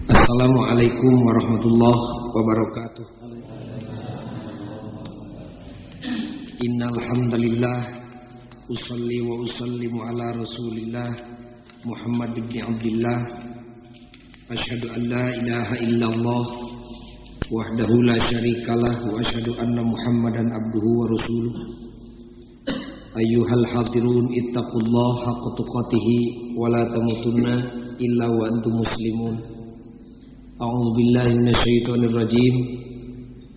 Assalamualaikum warahmatullahi wabarakatuh. Innal hamdalillah usalli wa usallimu ala Rasulillah Muhammad ibn Abdullah. Asyhadu an la ilaha illallah wahdahu la syarikalah wa asyhadu anna Muhammadan abduhu wa rasuluh. Ayyuhal hadirun ittaqullaha haqqa tuqatih wa la tamutunna illa wa antum muslimun. A'udzu billahi minasyaitonir rajim.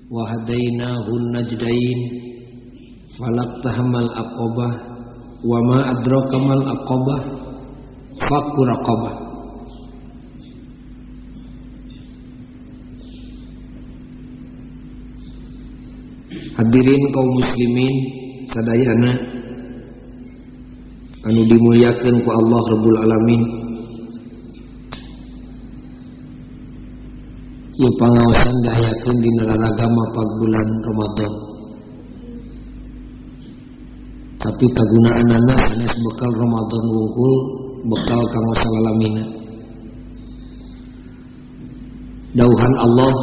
Wa hadainahun najdain falaqtahamal aqabah wa ma adraka mal aqabah fakku raqabah. Hadirin kaum muslimin sadayana anu dimuliakeun ku Allah Rabbul Alamin. Ieu pangaosan diayakeun dina raragama bulan Ramadan. Tapi kagunaanana sanes bekal Ramadan wungkul, bekal kanggo salalamina. Dauhan Allah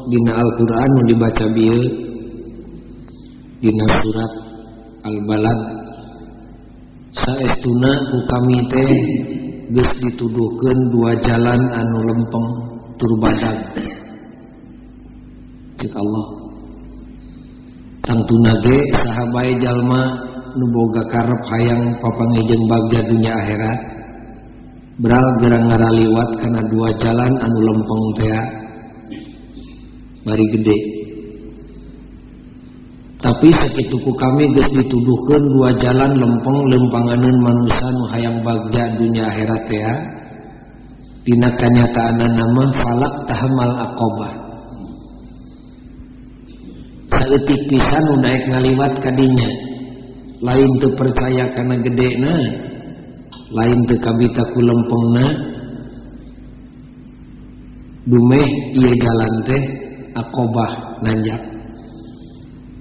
dina Al-Qur'an nu dibaca bieu dina surat Al-Balad, saestuna ku kami teh geus dituduhkeun dua jalan anu lempeng tur badag. Cek Allah, tangtuna ge saha bae jalma nu boga karep hayang papanggih jeung bagja dunya akhirat, beral gerang ngaraliwat kana dua jalan anu lempeng tea bari gede. Tapi sakitu ku kami geus dituduhkeun dua jalan lempeng lempanganeun manusa nu hayang bagja dunya akhirat tea. Dina kanyataanana mah falak tahamal aqabah. Saeutik pisan nu daek ngaliwat ka dinya. Lain teu percaya kana gedena, lain teu kabita ku lempengna. Dumeh ieu jalan teh aqabah nanjak.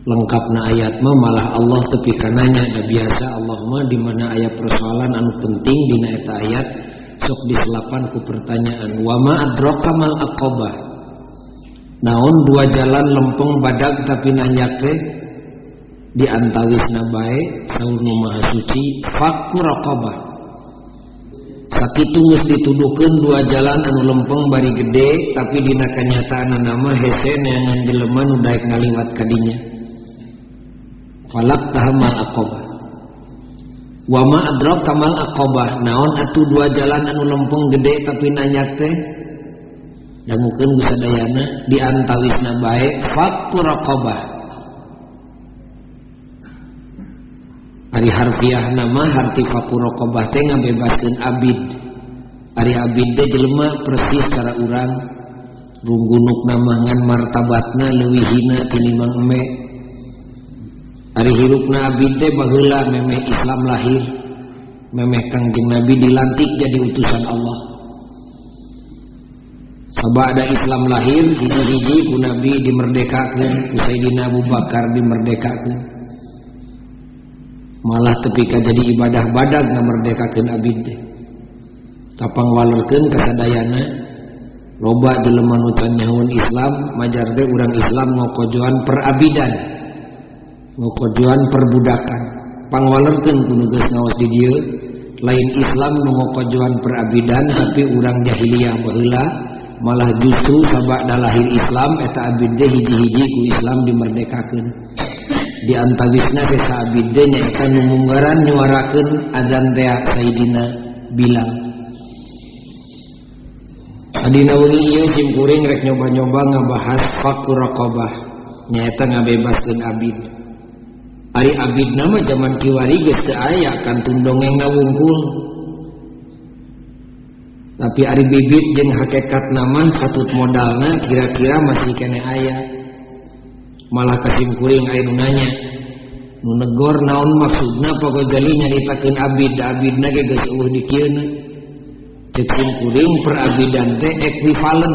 Lengkapna ayat mah malah Allah tepi kananya. Da biasa Allah mah di mana aya persoalan anu penting dina eta ayat sok diselapan ku pertanyaan wa ma adraka mal aqabah. Naon dua jalan lempeng badag tapi nanjak teh di antawisna bae saur nu maha suci fakku raqabah. Sakitu geus dituduhkeun dua jalan anu lempeng bari gede tapi dina kanyataanna mah hese neangan jelema nu daek ngaliwat ka dinya. Falak tahamal aqabah. Wa ma adraka mal aqabah. Naon atuh dua jalan anu lempeng gede tapi nanjak teh? Dangukeun ku sadayana di antawisna bae fakku raqabah. Ari harfiah nama harti fakku raqabah teh ngabebaskeun abid. Ari abid teh jelema persis cara urang runggunuk nama ngan martabatna leuwih hina tinimbang embe. Ari hirupna abid teh baheula memeh Islam lahir, memeh Kangjeng Nabi dilantik jadi utusan Allah. Sabada Islam lahir hiji-hiji ku Nabi dimerdekakeun, ku Sayyidina Abu Bakar dimerdekakeun. Malah tepi ka jadi ibadah badag ngamerdekakeun abid teh. Kapangwalerkeun kasadayana loba jelema nu can nyahoeun Islam, majar teh urang Islam ngokojoan perabidan, ngokojoan perbudakan. Pangwalerkeun ku nu geus ngaos di dieu, lain Islam nu ngokojoan perabidan tapi urang jahiliyah baheula malah justru sabada lahir Islam eta abid teh hiji-hiji ku Islam dimerdekakeun. Di antawisna desa abid teh nyaeta nu munggaran nyuarakeun azan teh Sayyidina Bilal. Adina wengi ieu sim kuring rek nyoba-nyoba ngabahas fakku raqabah nyaeta ngabebaskeun abid. Ari abid nama zaman kiwari geus teu aya kantun dongeng ngawungkul. Tapi ari bibit jeung hakikat nama satut modalna kira-kira masih kene aya. Malah kasim kuring aya nu nanya, nu negor naon maksudna Pak Gojali nyaritakeun abid, da abidna ge geus eueuh di kieuna. Ceuk sim kuring perabidan teh ekuivalen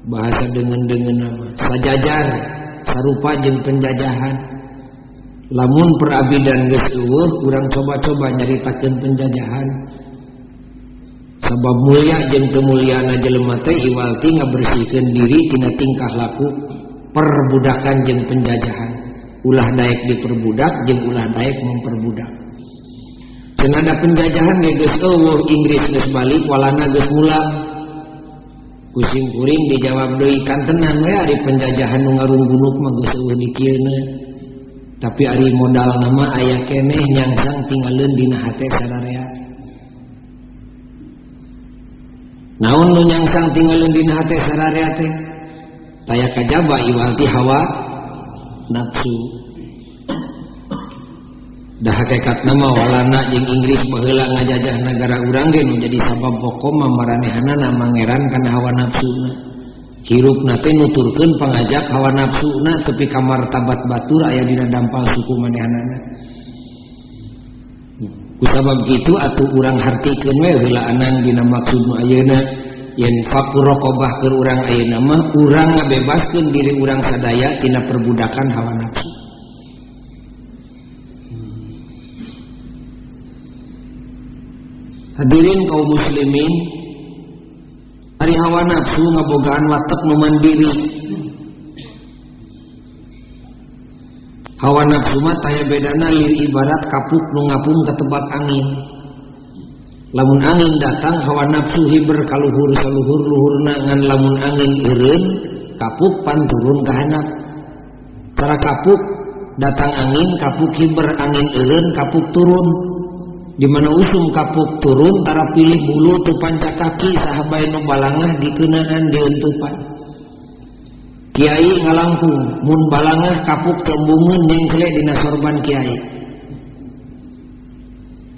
bahasa deungeun-deungeun nama sajajar sarupa jeung penjajahan. Lamun perabidan geus eueuh urang coba-coba nyaritakeun penjajahan. Sabab mulia jeung teu muliana jelema teh iwal ti ngabersihkeun diri tina tingkah laku perbudakan jeung penjajahan. Ulah daek diperbudak jeung ulah daek memperbudak. Cenah penjajahan ge geus eueuh, Inggris geus balik, Walanda geus mulang. Ku sim kuring dijawab deui kantenan we ari penjajahan nu ngarunggunuk mah geus eueuh dikieuna. Tapi ari modal nama aya keneh nyangsang tinggaleun dina hate sararea. Naon nu nyangsang tinggaleun dina hate sararea teh? Taya kajaba iwal ti hawa nafsu. Dah hakikat nama Walanda jeung Inggris baheula ngajajah nagara urang ge nu jadi sabab pokok mah maranehanana mangeran kana hawa nafsuna. Hirupna teh nuturkeun pangajak hawa nafsuna tepi ka martabat batur aya dina dampal suku manehanana. Kusabab kitu atuh urang hartikeun we heula anang dina maksud nu ayeuna yen fakur raqabah keur urang ayeuna mah urang ngabebaskeun diri urang sadaya tina perbudakan hawa nafsu. Hadirin kaum muslimin, ari hawa nafsu ngabogaan watek nu mandiri. Hawa nafsu mah taya bedana lir ibarat kapuk nu ngapung katebak angin. Lamun angin datang hawa nafsu hiber kaluhur saluhur luhurna, ngan lamun angin eureun kapuk pan turun ka handap. Cara kapuk datang angin kapuk hiber, angin eureun kapuk turun. Di mana usum kapuk turun tara pilih bulu teu panca kaki saha bae nu balangah dikeunaan diuntupan. Kiai ngalangkung mun balangah kapuk tembungeun nyengkle dina sorban kiai.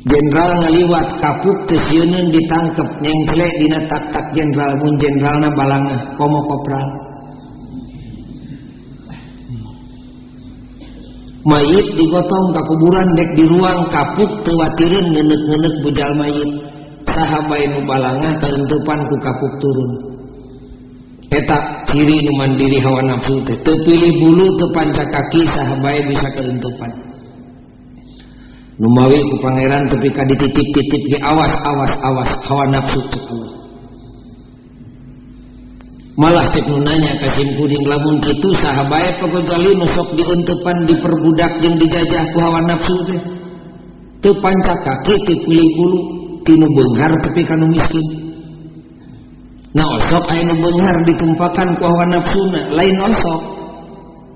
Jenderal ngaliwat kapuk teu sieuneun ditangkep nyengkle dina tak-tak jenderal mun jenderalna balangah komo kopral. Mayit digotong ka kuburan dek di ruang kapuk teu watireun ngeuneuh-ngeuneuh bujal mayit. Saha bae nu balangah kaentupan ku kapuk turun. Eta ciri nu mandiri hawa nafsu teh teu pilih bulu teu panca kaki saha bae bisa kaentupan. Numawi ku pangeran tepi ka dititip-titip ge awas awas awas hawa nafsu teh Allah. Malah cek nu nanya ka sim kuring lamun kitu saha bae pagogali nu sok diuntepan diperbudak jeung dijajah ku hawa nafsu teh. Teu panca kaki teu pilih bulu ti nu beunghar tepi ka nu miskin. Nah osok aya nu beunghar ditumpakan ku hawa nafsuna, lain osok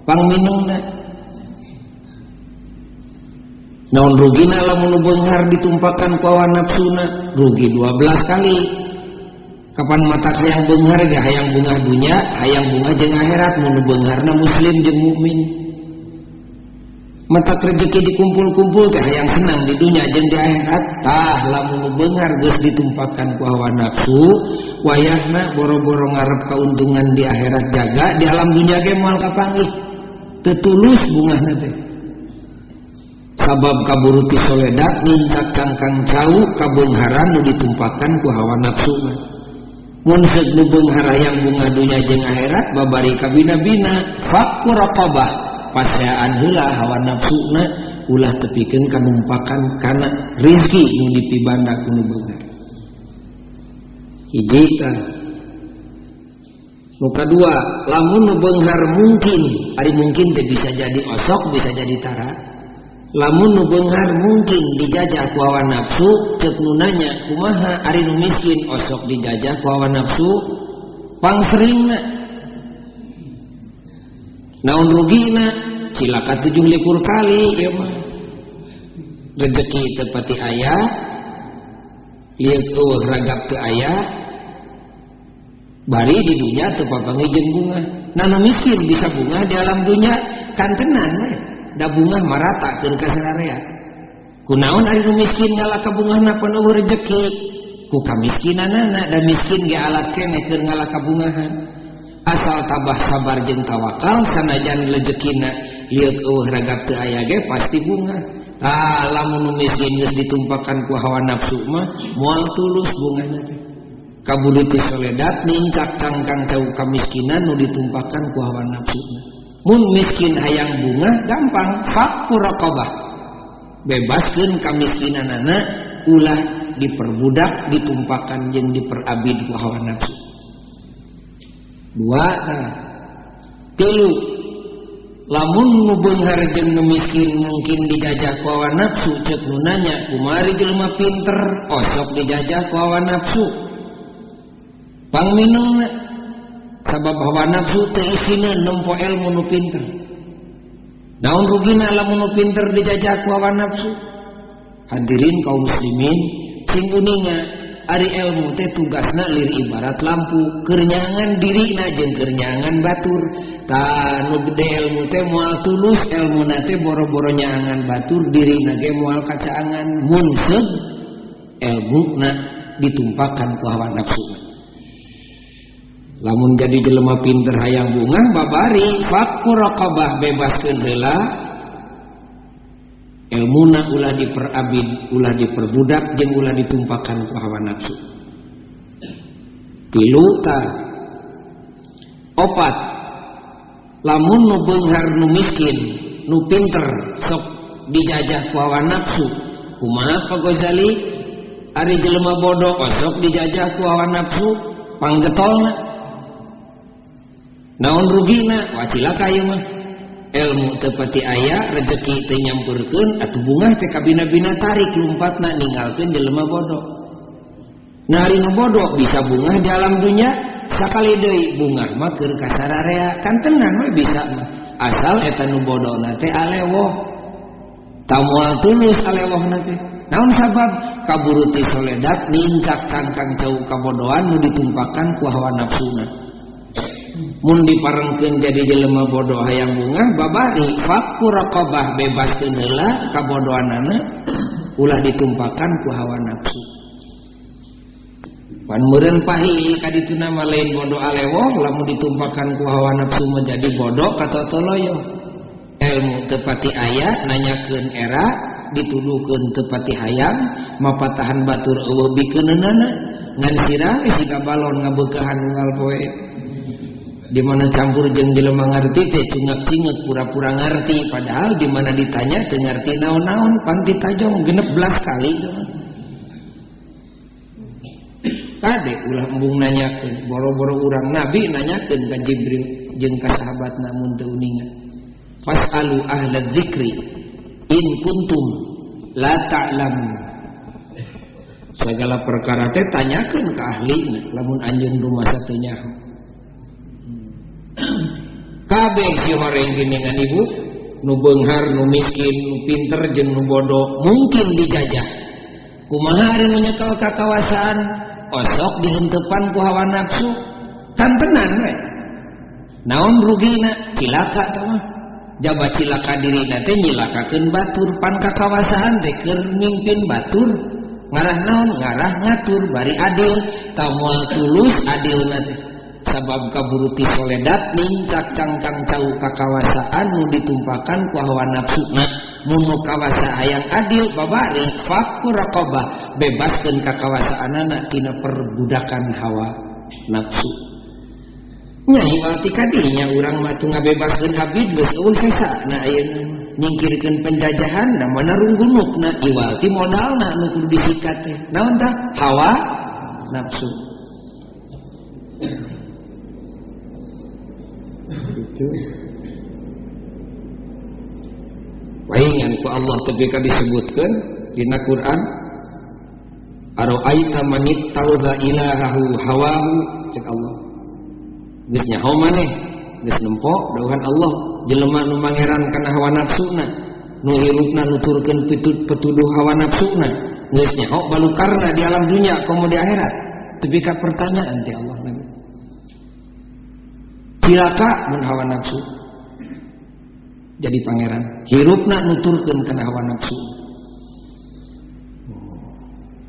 pangminumna. Naon rugina lamun nu beunghar ditumpakan ku hawa nafsuna, rugi 12 kali. Kapan mata hayang beunghar ge hayang bungah dunya, hayang bungah jeung akhirat, mun nu beungharna muslim jeung mukmin. Mata rezeki dikumpul-kumpul teh hayang senang di dunya jeung di akhirat. Tah lamun nu beunghar geus ditumpakan ku hawa nafsu, wayahna boro-boro ngarep kauntungan di akhirat jaga, di alam dunya ge moal kapanggih. Teu tulus bungahna teh. Sabab kaburu ti soledat nincak kangkang cau kabeungharan nu ditumpakan ku hawa nafsu mah. Mun seuk nu beunghar hayang bungah dunya jeung akhirat babari kabina-bina fakku raqabah paseaan heula hawa nafsuna ulah tepikeun kanumpakan kana rizki nu dipibanda ku nu beunghar. Hiji tah. Nu kadua, lamun nu beunghar mungkin, ari mungkin teh bisa jadi osok bisa jadi tara. Lamun nu beunghar mungkin dijajah ku hawa nafsu, ceuk nu nanya kumaha ari nu miskin osok dijajah ku hawa nafsu pangseringna. Naon rugina? Cilaka 27 kali ieu mah. Rezeki teu pati aya, lieur eueuh ragap teu aya, bari di dunya teu papanggih jeung bunga. Nah nu miskin bisa bunga di alam dunya kantenan we. Da bungah marata keur ka sararea. Kunaon ari nu miskin ngalah kabungahna pan eueuh rejeki? Ku kamiskinanana, da miskin ge alat keneh keur ngalah kabungahan. Asal tabah sabar jeung tawakal sanajan rejekina lieuk eueuh ragap teu aya ge pasti bungah. Tah lamun nu miskin geus ditumpakan ku hawa nafsu mah moal tulus bungahna teh. Kaburu ti soledat ningkak kangkang cau kamiskinan nu ditumpakan ku hawa nafsu. Mun miskin hayang bunga gampang, fakku raqabah. Bebaskeun kamiskinanana ulah diperbudak ditumpakan jeung diperabid ku hawa nafsu. Dua tah. Tilu lamun nu beunghar jeung nu miskin mungkin dijajah ku hawa nafsu ceuk nu nanya kumaha ari jelema pinter osok dijajah ku hawa nafsu. Pangminungna sabab hawa nafsu teu isineun nempo ilmu nu pinter. Naon rugina lamun nu pinter dijajah ku hawa nafsu? Hadirin kaum muslimin sing uninga ari ilmu teh tugasna lir ibarat lampu keur nyangan dirina jeung keur nyangan batur. Tah nu gede ilmu teh moal tulus ilmuna teh boro-boro nyangan batur dirina ge moal kacaangan mun seug ilmuna ditumpakan ku hawa nafsu. Lamun jadi jelema pinter hayang bungah babari fakku raqabah bebaskeun heula ilmuna ulah diperabid ulah diperbudak jeung ulah ditumpakan ku hawa nafsu. Tilu ta opat lamun nu beunghar nu miskin nu pinter sok dijajah ku hawa nafsu kumaha Pak Ghazali ari jelema bodoh osok dijajah ku hawa nafsu panggetolna naon rugina wah cilaka ieu mah ilmu teu pati aya rezeki teu nyampeurkeun atuh bungah teh kabina-bina tarik lumpatna ninggalkeun jelema bodoh. Nah ari nu bodoh bisa bungah di alam dunya sakali deui bungah mah keur kasararea kan tenan we bisa mah asal eta nu bodona teh alewoh tamoal tulus alewohna teh naon sabab kaburu ti soledat nincak kangkang cau kabodohan nu ditumpakan ku hawa nafsuna. Mun diparengkeun jadi jelema bodoh hayang bungah babari fakku raqabah bebaskeun heula kabodohanana ulah ditumpakan ku hawa nafsu. Pan meureun pahili ka dituna mah lain bodoh alewoh lamun ditumpakan ku hawa nafsu menjadi bodoh katotoloyo. Ilmu teu pati aya nanyakeun era dituduhkeun teu pati hayang mapatahan batur eueuh bikeunana ngan sirah siga balon ngabeukahan unggal poe. Di mana campur jeung jelema ngarti teh cungak-cingek pura-pura ngarti padahal di mana ditanya teu ngarti naon-naon pan ditajong 16 kali kade ulah embung nanyakeun boro-boro urang nabi nanyakeun ka Jibril jeung ka sahabatna mun teu uninga fasalu ahla dzikri in kuntum la ta'lamun. Segala perkara teh tanyakeun ka ahlina lamun anjeun rumasa teu nyaho. Kabeh si horeng geningan ibu nu beunghar nu miskin nu pinter jeung nu bodoh mungkin dijajah. Kumaha ari nu nyekel ka kawasaan osok dihenteupan ku hawa nafsu kan tenan we. Naon rugina cilaka tah mah. Jaba cilaka dirina teh nyilakakeun batur pan ka kawasaan teh keur mimpin batur ngarah naon ngarah ngatur bari adil tah moal tulus adilna teh. Sabab kaburu ti soledat nincak cangkang cau kakawasaan nu ditumpakan ku hawa nafsuna mun nu kawasa hayang adil babari fakku raqabah bebaskeun kakawasaanana tina perbudakan hawa nafsu. Nya iwal ti kadinya urang mah teu ngabebaskeun abid geus eueuh sesana ayeuna nyingkirkeun penjajahan da mana runggunukna iwal ti modalna nu kudu disikat teh naon tah hawa nafsu. Itu paingan ku Allah tapi ka disebutkeun dina Quran araaita manittakhadha ilahahu hawahu cek Allah geus nyaho maneh geus nempo dawuhan Allah jelema nu mangeran kana hawa nafsuna nu hirupna nuturkeun pituduh hawa nafsuna geus nyaho balukarna di alam dunya komo di akhirat tepi ka pertanyaan ti Allah lagi cilaka mun hawa nafsu jadi pangeran hirupna nuturkeun kana hawa nafsu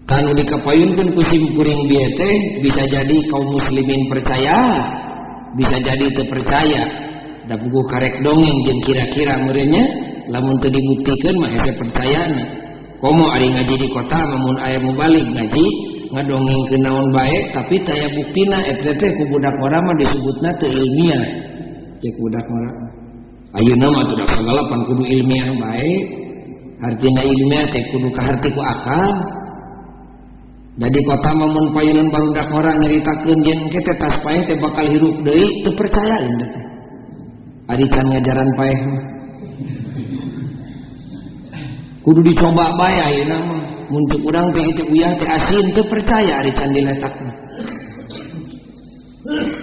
kanu dikapayunkeun ku simkuring bieu teh bisa jadi kaum muslimin percaya bisa jadi teu percaya da puguh karek dongeng jeung kira-kira meureunnya lamun teu dibuktikeun mah hese percayana komo ari ngaji di kota mun aya mubalig ngaji ngadongengkeun naon bae tapi teu aya buktina eta teh ku budak ora mah disebutna teu ilmiah cek budak ora ayeuna mah teu sagala pan kudu ilmiah bae artina ilmiah teh kudu kaharti ku akal Da di kota mah mun payunan barudak ngora nyaritakeun yen engke teh tas paeh teh bakal hirup deui teu percayaeun teh. Ari can ngajaran paeh mah. Kudu dicoba bae ayeuna mah. Mun cek urang teh itu uyah teh asin teu percaya ari can diletak mah.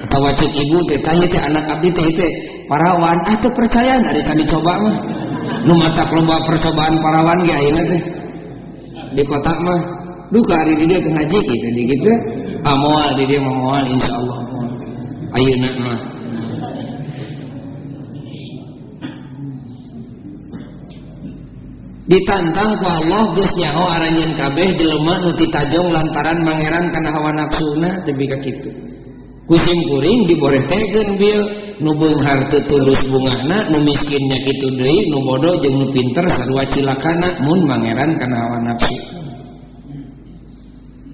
Atawa cek ibu teh tanya teh anak abdi teh teh parawan ah teu percaya ari can dicoba mah. Nu matak loba percobaan parawan ge ayeuna teh. Di kota mah duka ari di dieu teh ngaji kitu di kitu. Ah moal di dieu mah moal insyaallah moal. Ayeuna mah. Ditantang ku Allah geus nyaho aranjeun kabeh jelema nu titajong lantaran mangeran kana hawa nafsuna teu ka kitu. Ku sim kuring diborehtekeun bieu nu beunghar teu tulus bungahna, nu miskin nya kitu deui, nu bodoh jeung nu pinter sarua cilakana mun mangeran kana hawa nafsu.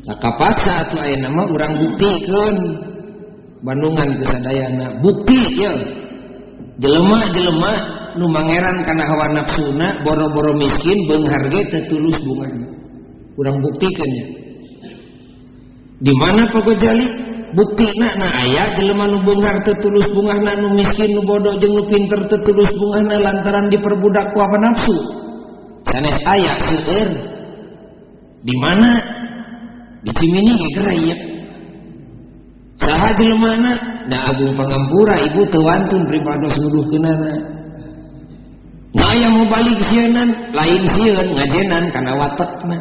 Tah kapaksa atuh ayeuna mah urang buktikeun Bandungan ku sadayana bukti ieu. Jelema-jelema nu mangeran kana hawa nafsuna boro-boro miskin beunghar ge teu tulus bungahna. Urang buktikeun nya. Di mana Pak Gojali? Buktina na aya jelema nu beunghar teu tulus bungahna, nu miskin, nu bodoh jeung nu pinter teu tulus bungahna lantaran diperbudak ku hawa nafsu. Sanes aya seueur. Di mana? Di Cimini ge geura ieu. Saha jelemana? Da Agung Pangampura ibu teu wantun pribados nuduhkeunana. Nah aya mau balik sieunan, lain sieun ngajenan kana watekna.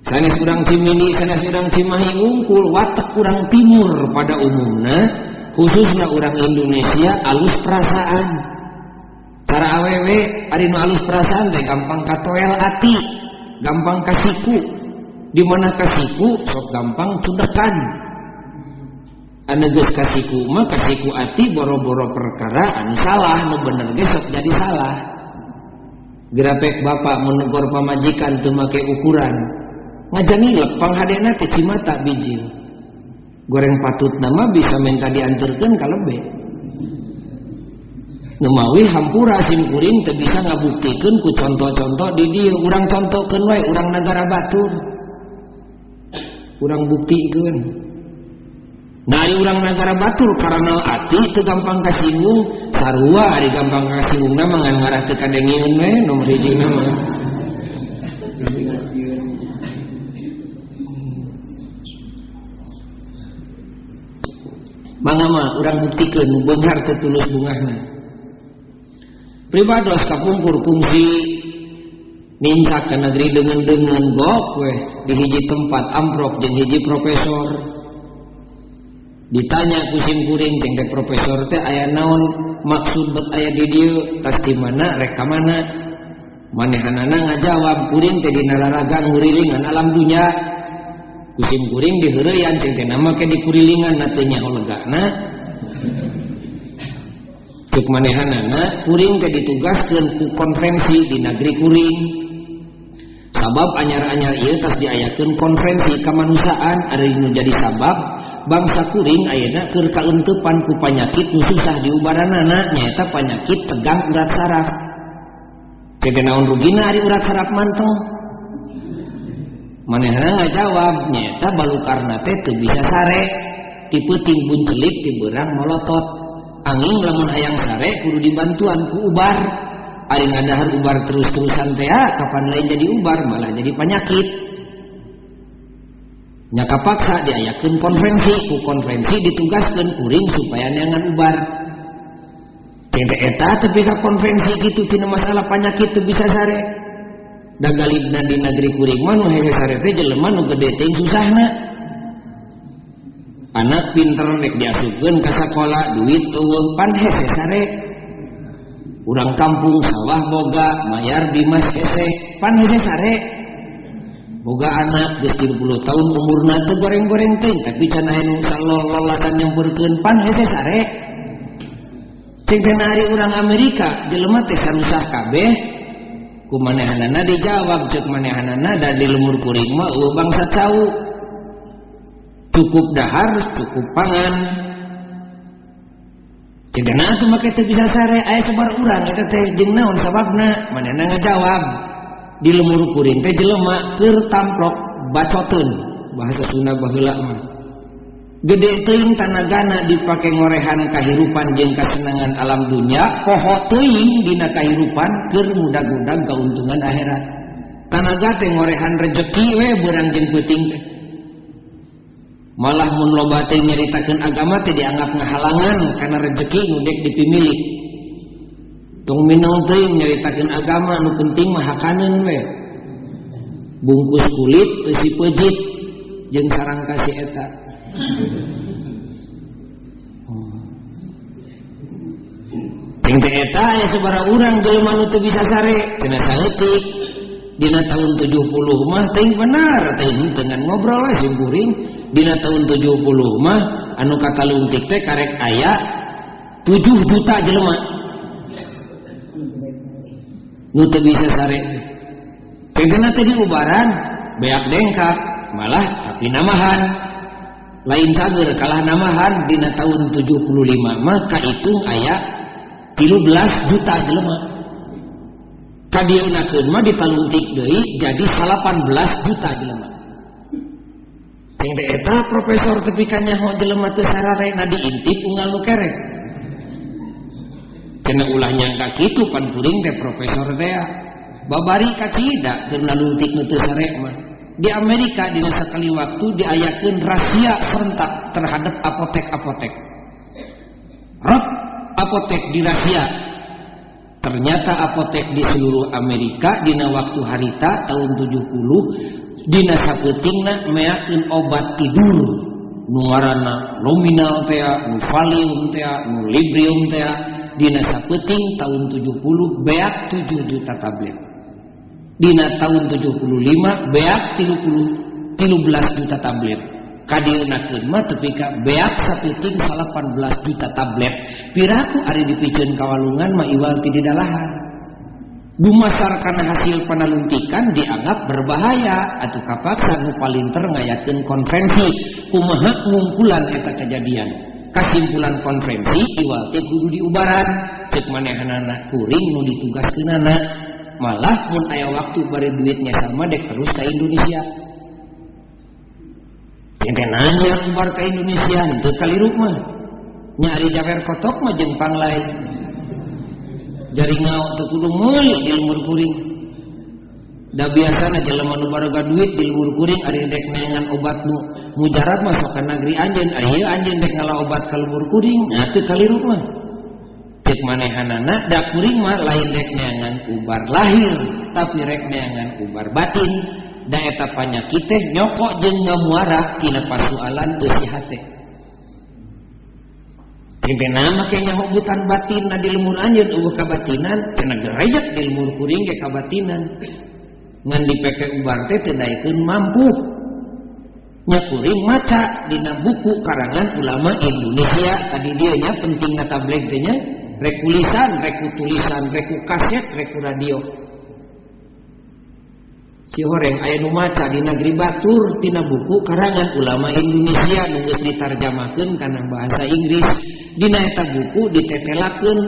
Sanes urang Cimini, sanes urang Cimahi wungkul, watek urang timur pada umumna, khususna urang Indonesia alus perasaan. Cara awewe ari nu alus perasaan teh gampang katoel ati, gampang kasiku. Di mana kasiku sok gampang cudekan. Anu geus kasiku mah kasiku ati boro-boro perkara anu salah, nu bener ge sok jadi salah. Grapek bapak menegur pamajikan teu make ukuran. Ngajanilep panghadena teh cimata bijil. Goreng patut nama bisa minta dianterkeun ka lebe. Nu mawi hampura sim kuring teu bisa ngabuktikeun ku contoh-contoh di dieu, urang contohkeun wae urang nagara batur. Urang buktikeun. Nah ari urang nagara batur karena ati teu gampang kasinggung, sarua ari gampang kasinggungna mah ngan ngarah teu kadengeun we nomor hiji na mah. Mangga mah urang buktikeun nu beunghar teu tulus bungahna. Pribados kapungkur kungsi nincak ka negeri deungeun-deungeun gok weh di hiji tempat amprok jeung hiji profesor. Ditanya ku sim kuring ceng teh profesor teh aya naon maksud bet aya di dieu tas di mana rek ka mana? Manehanana ngajawab kuring teh dina laraga ngurilingan alam dunya. Ku sim kuring diheureyan ceng teh nama ke dikurilingan na teu nyaho legana. Cek manehanana kuring teh ditugaskeun ku konferensi di negeri kuring. Sabab anyar-anyar ieu tas diayakeun konferensi kamanusiaan ari nu jadi sabab bangsa kuring ayeuna keur kaeuntepan ku panyakit nu susah diubaranana nyaeta panyakit tegang urat saraf. Teh naon rugina ari urat saraf manteng? Manehna ngajawab nyaeta balukarna teh teu bisa sare, ti peuting buncelik ti beurang molotot. Angin lamun hayang sare kudu dibantuan ku ubar. Ari ngadahar ubar terus-terusan teh kapan lain jadi ubar malah jadi penyakit. Nya kapaksa diayakeun konferensi, ku konferensi ditugaskeun kuring supaya neangan ubar. Teh eta tepi ka konferensi kitu tina masalah penyakit teu bisa sare. Da galibna di negeri kuring mah nu hese sare teh jelema nu gede teuing susahna. Anak pinter rek diasupkeun ka sakola duit eueuh pan hese sare. Urang kampung sawah boga mayar bimas hese pan hese sare. Boga anak geus 30 tahun umurna teu goreng-goreng teuing tapi can aya nu salololatan nyamperkeun pan hese sare. Cing teh ari urang Amerika jelema teh sarusah kabeh ku manehanana dijawab ceuk manehanana da di lemur kuring mah eueuh bangsa cau. Cukup dahar cukup pangan. Cegana atuh make teu bisa sare aya sabar urang eta teh jeung naon sababna manehna ngajawab di lemur kuring teh jelema keur tamplok Bacoteun bahasa Sunda baheula mah. Gede teuing tanagana dipake ngorehan kahirupan jeung kasenangan alam dunya, poho teuing dina kahirupan keur mudag-mudag kauntungan akhirat. Tanaga teh ngorehan rejeki we beurang jeung peuting teh. Malah mun loba teh nyaritakeun agama teh dianggap ngahalangan kana rejeki nu dek dipimilik. Tong mineng teuing nyaritakeun agama, nu penting mah hakaneun we. Bungkus kulit eusi peujit jeung sarang kasih eta. Teng teh eta aya sabaraha urang jelema nu teu bisa sare cenah saeutik. Dina tahun 70 mah teuing benar teuing dengan ngobrol we sim kuring. Dina tahun 70 mah anu katalungtik teh karek aya 7 juta jelema nu teu bisa sare. Tengena teh diubaran beak dengkak malah tapi namahan. Lain cager kalah namahan dina tahun 75 mah kahitung aya 13 juta jelema. Kadieunakeun mah ditalungtik deui jadi 18 juta jelema. Teng teh eta profesor tepi ka nyaho jelema teu sararena diintip unggal nu kerek. Cenah ulah nyangka kitu pan kuring teh profesor teh babari ka cida keur nalungtik nu teu sare mah. Di Amerika dina sakali waktu diayakeun razia serentak terhadap apotek-apotek. Rot apotek dirazia. Ternyata apotek di seluruh Amerika dina waktu harita tahun 70 dina sapeutingna meakeun obat tidur nu ngaranna Luminal tea, nu Valium tea, nu Librium tea dina sapeuting tahun 70 beak 7 juta tablet. Dina tahun 75 beak 13 juta tablet. Kadieunakeun mah tepi ka beak sapeuting 18 juta tablet. Piraku ari dipiceun ka walungan mah iwal ti didalahan. Dumasar kana hasil panaluntikan dianggap berbahaya atuh kapaksa nu palinter ngayakeun konferensi kumaha ngungkulan eta kejadian. Kasimpulan konferensi iwal teh kudu diubaran ceuk manehanana kuring nu ditugaskeunana. Malah mun aya waktu bari duitnya sama dek terus ka Indonesia. Ente nanya ubar ka Indonesia henteu kaliru mah. Nya ari jawer kotok mah jeung panglai. Jari ngao teu kudu meuli di lemur kuring. Da biasana jelema nu baroga duit di lemur kuring ari dek neangan obat nu mujarab mah sok ka nagri anjeun. Ari ieu anjeun dek ngala obat ka lemur kuring, nya teu kaliru mah. Cek manehanana da kuring mah lain rek neangan ubar lahir tapi rek neangan ubar batin. Da eta panyakit teh nyokok jeung ngamuara tina pasualan eusi hate. Teh nama ke nyaho butan batin na di lemur anjeun eueuh kabatinan cenah gerejek di lemur kuring ge kabatinan. Ngan dipeke ubar teh teu daekeun mampu. Nya kuring maca dina buku karangan ulama Indonesia tadi dieu nya pentingna tabligh teh nya. Reku lisan, reku tulisan, reku kaset, reku radio. Si horeng aya nu maca di negeri batur tina buku karangan ulama Indonesia nu geus ditarjamahkeun kana bahasa Inggris. Dina eta buku ditetelakeun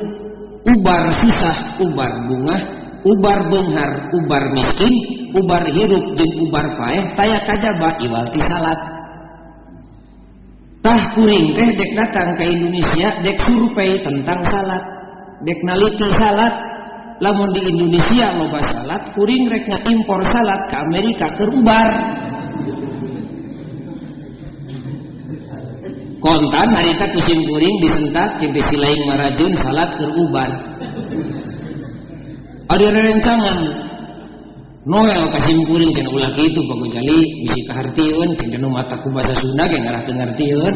ubar susah, ubar bungah, ubar beunghar, ubar miskin, ubar hirup jeung ubar paeh taya kajaba iwal ti salat. Tah kuring teh dek datang ke Indonesia dek survei tentang salat, dek naliti salat. Lamun di Indonesia loba salat, kuring rek ngaimpor salat ke Amerika keur ubar. Kontan harita kucing kuring disentak jeung si lain marajeun salat keur ubar. Ada rerencangan Noel kasim kuring cenah ulah kitu Pak Gojali bisi kahartieun cenah nu mata ku bahasa Sunda ge ngarah teu ngartieun.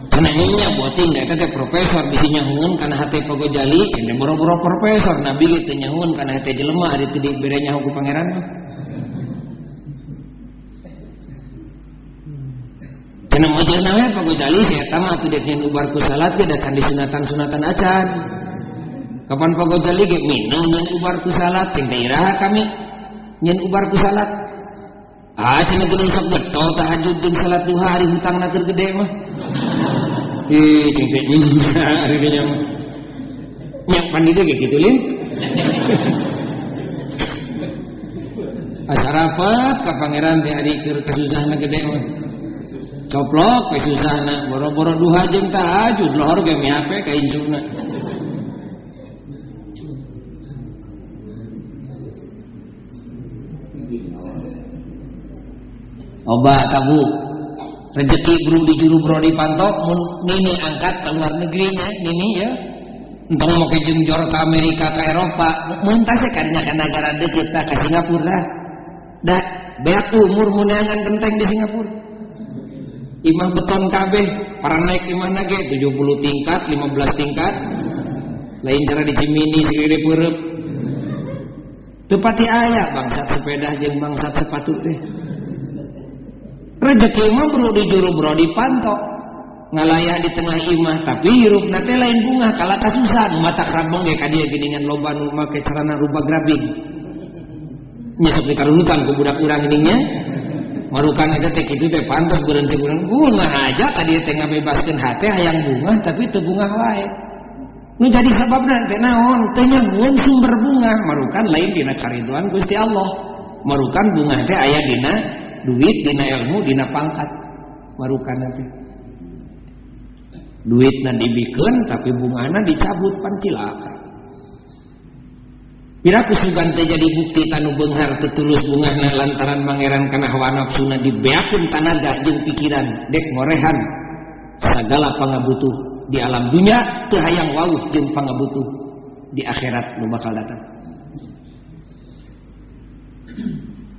Cenah nya boting da eta teh profesor bisi nyahueun kana hate Pak Gojali cenah boro-boro profesor nabi ge teu nyahueun kana hate jelema ari teu dibere nyaho ku pangeran mah. Cenah mojeuna we Pak Gojali si eta mah atuh dek nyen ubar ku salat ge da can disunatan-sunatan acan. Kapan Pak Gojali ge minang nyen ubar ku salat cing teh iraha kami nyen ubar ku salat. Ah cenah geuning sok getol tahajud jeung salat duha ari hutangna keur gede mah. Ih cing teh ari dinya mah. Nya pan dieu ge kitu lin. Kasarapat ka pangeran teh ari keur kasusahna gede mah. Coplok we susahna, boro-boro duha jeung tahajud lohor ge miape ka injuna. Obat tabu rezeki bro di juru bro di pantok mun nini angkat ke luar negerinya nini ya entong mau ke jengjor ke Amerika ke Eropa mun tah kadinya ka negara deukeut tah ka Singapura dah da beak umur muneangan genteng di Singapura imah beton kabeh para naik imahna ge 70 tingkat 15 tingkat lain cara di Cimini segede peureub teu pati aya bangsat sepeda jeung bangsat sepatu teh. Rezeki mah bro di juru bro dipantok ngalayah di tengah imah tapi hirupna teh lain bunga kalah kasusahan mata krabeng ge ka dieu geuningan loba nu make carana rubah grabing nya sok dikarunutan ku budak urang geuning nya marukan eta teh kitu teh pantes berhenti urang bunga aja ka dieu teh ngabebaskeun hate hayang bunga tapi teu bungah wae nu jadi sababna teh naon teh nyamuan sumber bunga marukan lain dina kariduan Gusti Allah marukan bunga teh aya dina duit dina ilmu dina pangkat marukan nanti duitna dibikeun tapi bungana dicabut pan cilaka piraku sugan teh jadi bukti tanu beunghar teu tulus bungahna lantaran mangeran kana hawa nafsuna dibeakeun tanaga jeung pikiran dek ngorehan sagala pangabutuh di alam dunya teu hayang wawuh jeung pangabutuh di akhirat nu bakal datang.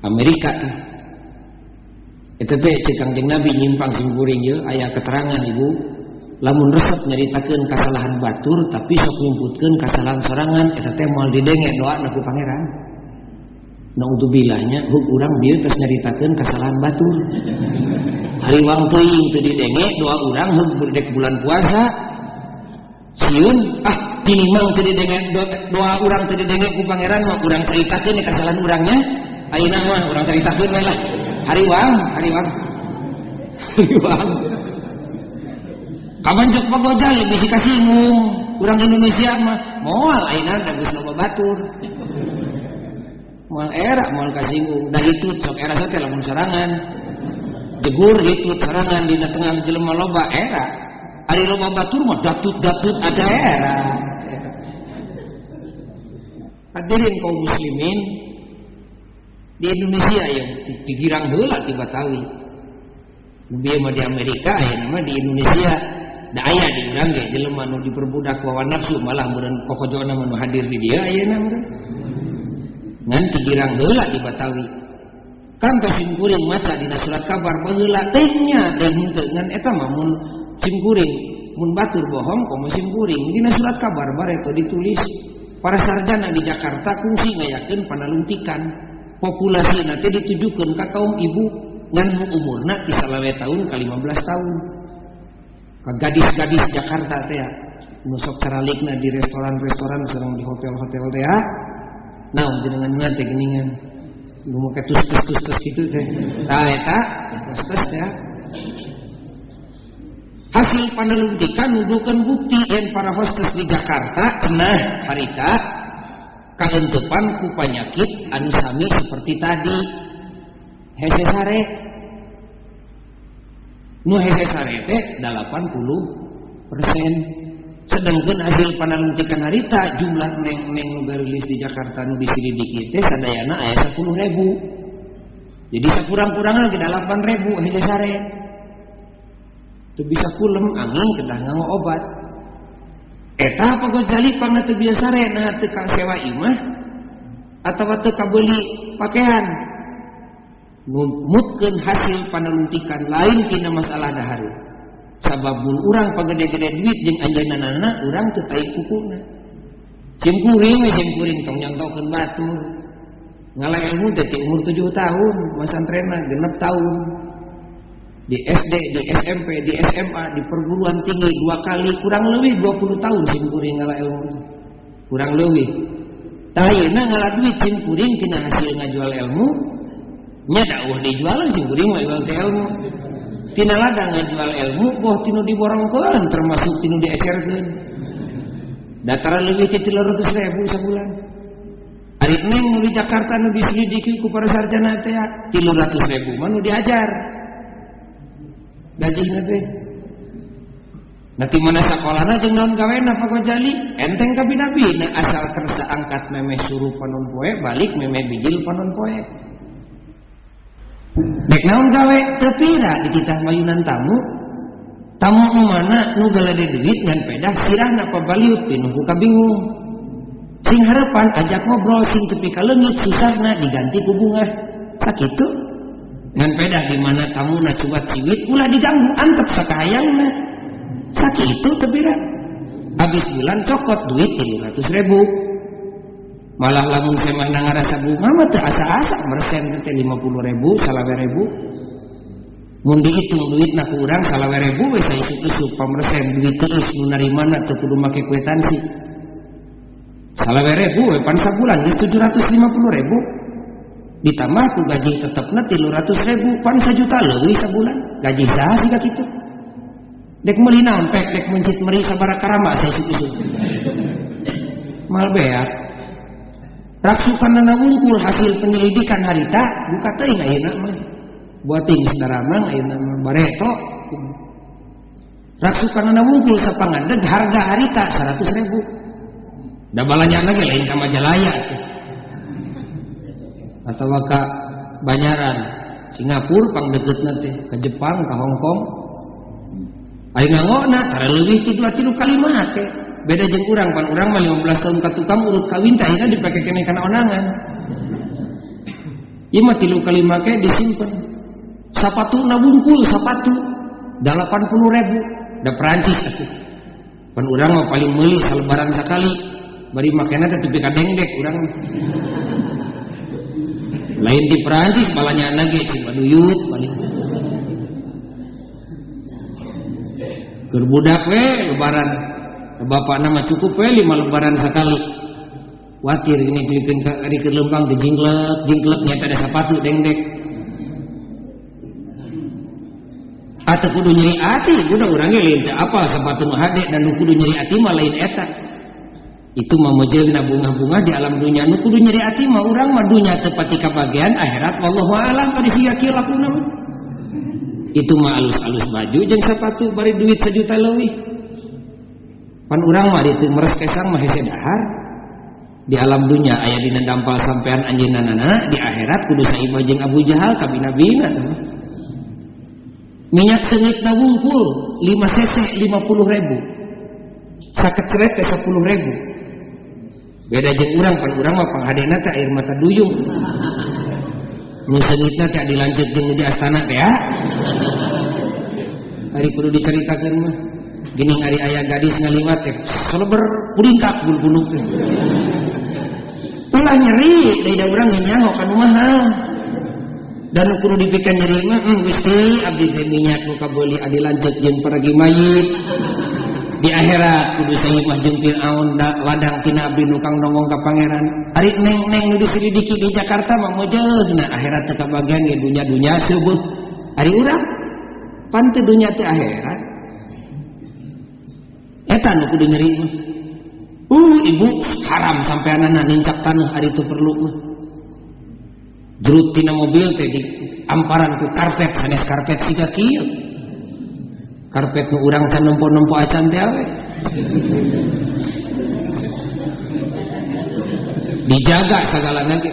Amerika teh eta teh ceuk Kangjeng Nabi nyimpang simkuring ieu aya keterangan ibu lamun resep nyaritakeun kasalahan batur tapi sok nyumputkeun kasalahan sorangan eta teh moal didenge doana ku pangeran. Naudzubillah nya huk urang dieu tos nyaritakeun kasalahan batur. Hariwang teuing teu didenge doa urang heug dek bulan puasa. Sieun ah tinimang teu didenge doa urang teu didenge ku pangeran mah urang caritakeun kasalahan urangnya. Ayeuna mah urang caritakeun we lah. Hariwang, hariwang. Hariwang. Kapan cok Pak Gojali bisi kasinggung. Urang Indonesia mah moal ayeuna da geus loba batur. Moal era moal kasinggung. Da hitut sok era teh lamun sorangan. Jegur hitut sorangan dina tengah jelema loba era. Ari loba batur mah datut-datut ada era. Hadirin kaum muslimin di Indonesia yang digirang heula di Batawi. Nu bieu mah di Amerika aya mah di Indonesia da aya di urang ge jelema nu diperbudak ku hawa nafsu malah meureun kokojona mah nu hadir di dieu ayeuna meureun. Ngan digirang heula di Batawi. Kan tos simkuring maca dina surat kabar baheula teh nya teh henteu ngan eta mah mun simkuring mun batur bohong komo simkuring dina surat kabar bareto ditulis para sarjana di Jakarta kungsi ngayakeun panalungtikan populasi nanti ditujukan ke kaum ibu ngan umurna ti salawe tahun ka 15 tahun ka gadis-gadis Jakarta teh nu sok caralikna di restoran-restoran sareng di hotel-hotel teh naon jenengan teh geuningan nu make tus-tus kitu teh tah eta hostess teh hasil panalungtikan nuduhkeun bukti yen para hostess di Jakarta cenah harita kaentepan ku panyakit anu sami seperti tadi hese sare nu hese sare teh 80% sedangkan hasil panalungtikan harita jumlah neng-neng nu garilis di Jakarta nu disilidiki teh sadayana aya 10.000 jadi sakurang-kurangna ge 8.000 hese sare teu bisa kulem angin kedah nganggo obat. Eta Pak Gojali pangna teu biasa sare nah teu ka sewa imah atawa teu kabeuli pakaian numutkeun hasil panalungtikan lain tina masalah dahareun sabab mun urang pagede-gede duit jeung anjeunna urang teu tai kukuna simkuring we simkuring tong nyontokeun batur ngala ilmu teh ti umur 7 tahun masantrenna 6 tahun di SD, di SMP, di SMA, di perguruan tinggi 2 kali kurang lebih 20 tahun simkuring ngala ilmu kurang lebih. Tah ayeuna ngala duit simkuring tina hasil ngajual ilmu nya da eueuh dijualan simkuring mah jual teh ilmu. Tina ladang ngajual ilmu boh tinu diborongkeun termasuk tinu diecerkeun. Dataran leuwih ti 300.000 sabulan. Ari neng nu di Jakarta nu diselidiki ku para sarjana teh 300.000 mah nu diajar. Gajihna teh. Nanti mana sakolana jeung naon gawena Pak Gojali? Enteng kabina-bina asal kersa angkat memeh suruh panon poe balik memeh bijil panon poe. Dek naon gawe teu pira dititah mayunan tamu. Tamu nu mana nu galede duit ngan pedah sirahna pabaliut pinuh ku kabingung. Sing harapan ajak ngobrol sing tepi ka leungit susahna diganti ku bungah. Sakitu. Ngan pedah di mana tamuna cubat ciwit ulah diganggu antep sakahayangna. Sakitu teu pira. Habis bulan cokot duit 300.000. Malah lamun semahna ngarasa bunga mah teu asa-asa mersen teh 50.000, 25.000. Mun dihitung duitna ku urang 25.000 we saisuk-isuk pamersen duit teueus nu narimana teu kudu make kuitansi. 25.000 we pan sabulan geus 750.000. Ditambah ku gaji tetepna 300.000 pan sajuta leuwih sabulan. Gaji saha siga kitu? Dek meuli naon pek dek mencit meri sabaraha karama saisuk-isuk. Mal beak. Raksukanana wungkul hasil penyelidikan harita buka teuing ayeuna mah. Buating saudara mang ayeuna mah bareto. Raksukanana wungkul sapangadeg harga harita 100.000. Da balanya lagi lain ka Majalaya tuh. Atawa ka Banyaran, Singapura pangdeukeutna teh, ka Jepang, ka Hong Kong. Aing ngangona tara leuwih ti 2 3 kali make. Beda jeung urang, pan urang mah 15 tahun ka tukang urut kawin teh ayeuna dipake keneh kana onangan. Ieu mah 3 kali make disimpen. Sapatuna wungkul sapatu 80.000 da Perancis atuh. Pan urang mah paling meuli salebaran sakali. Bari makena teh tepi ka dengdek urang. Lain di Perancis balanyana ge Cibaduyut paling. Keur budak we lebaran. Bapakna mah cukup we 5 lebaran sakali. Watir ini dilikeun ka rikeun lempang teh jingklek, jingklek nyata ada sapatu dengdek. Atau kudu nyeri ati, kudu urang ge lain teu apal sapatu nu hade dan nu kudu nyeri ati mah lain eta. Itu mah mojeuna bunga-bunga di alam dunya nu kudu nyeri ati mah urang mah dunya teu pati kabagean akhirat wallahu alam bari siga kieu lakuna mah. Itu mah alus-alus baju jeung sapatu bari duit sajuta leuwih. Pan urang mah ditu meres kesang mah hese dahar. Di alam dunya aya dina dampal sampean anjeunna di akhirat kudu saibah jeung Abu Jahal kabina-bina teh. Minyak seungitna wungkul 5 cc 50.000. Sakecret teh 10.000. Beda jeung urang pan urang mah panghadena teh air mata duyung. Nu seungitna teh dilanjut jeung di astana teh ya. Ari kudu dicaritakeun mah. Geuning ari aya gadis ngaliwat teh seleber puringkak bulu-bulu teh. Ulah nyeri da urang nyaho ka nu mahal. Dan nu kudu dipikeun nyeri mah Gusti abdi teh minyak nu kabeuli adi lanceuk jeung pergi mayit. Di akhirat kudu saimah jeung Firaun da ladang tina abdi nu kang nongong ka pangeran. Ari neng-neng nu diselidiki di Jakarta mah mojeuna akhirat teh kabagian ge dunya-dunya seueuh. Ari urang pan teu dunya teh akhirat. Eta nu kudu nyeri mah. Ibu haram sampeanana nincak taneuh ari teu perlu mah. Jerut tina mobil teh di amparan ku karpet sanes karpet siga kieu. Karpet nu urang can nempo-nempo acan teh we. Dijaga sagalana ge.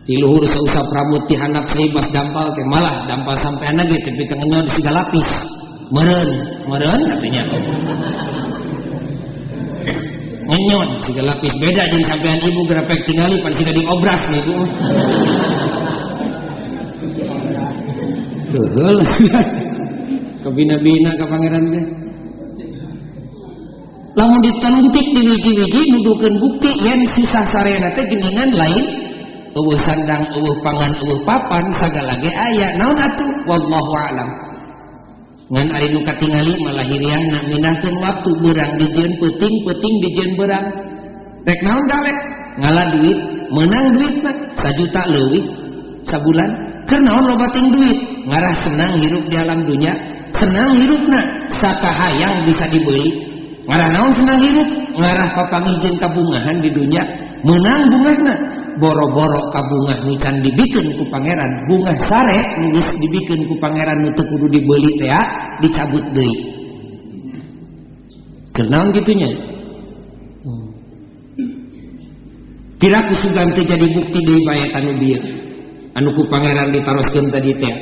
Ti luhur sausap rambut ti handap saibas dampal teh malah dampal sampeanna ge tepi ka ngenyod siga lapis. Meureun, meureun atunya. Ngenyod siga lapis beda jeung sampean ibu gerepek tingali pan siga diobras nih ibu. Heuheul. Kabina-bina ka pangeran teh. Lamun diteluntik di wiji-wiji nuduhkeun bukti yen susah sarena teh geuningan lain eueuh sandang eueuh pangan eueuh papan sagala ge aya naon atuh wallahu alam. Ngan ari nu katingali malah hiriangna mindahkeun waktu beurang dijieun peuting peuting dijieun beurang. Rek naon gawe? Ngala duit, meunang duitna sajuta leuwih sabulan. Keur naon loba ting duit? Ngarah senang hirup di alam dunya, senang hirupna sakahayang bisa dibeli. Ngarah naon senang hirup? Ngarah papanggih jeung kabungahan di dunya. Meunang bungahna boro-boro ka bungah nu can dibikeun ku pangeran, bungah sare nu geus dibikeun ku pangeran nu teu kudu dibeuli teh dicabut deui. Keur naon kitu nya? Piraku sugan teu jadi bukti deui bae tanu bieu. Anu ku pangeran ditaroskeun tadi teh.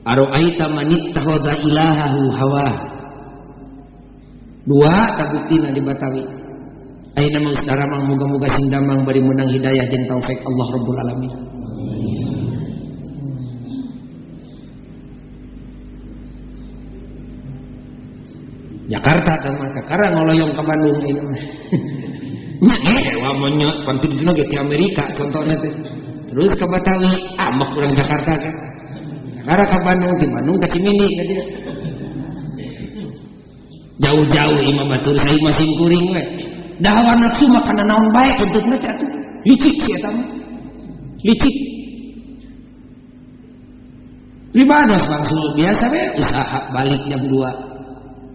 Aro'aita manittakhadha ilahahu hawa. Dua kabuktina di Batawi. Ayeuna mah geus daramang muga-muga sing damang bari meunang hidayah jeung taufik Allah Rabbul Alamin. Jakarta teh mah kakara ngoloyong ka Bandung ayeuna mah. Nya wa monyot pan teu dina ge ti Amerika contohna teh. Terus ka Batawi, amok urang Jakarta kan. Kakara ka Bandung, ti Bandung ka Cimindi ka dieu. Jauh-jauh imah batur saya masing kuring we. Da hawa nafsu mah kana naon bae bentukna teh atuh. Licik si eta mah. Licik. Pribados langsung biasa we usaha balik jam 2.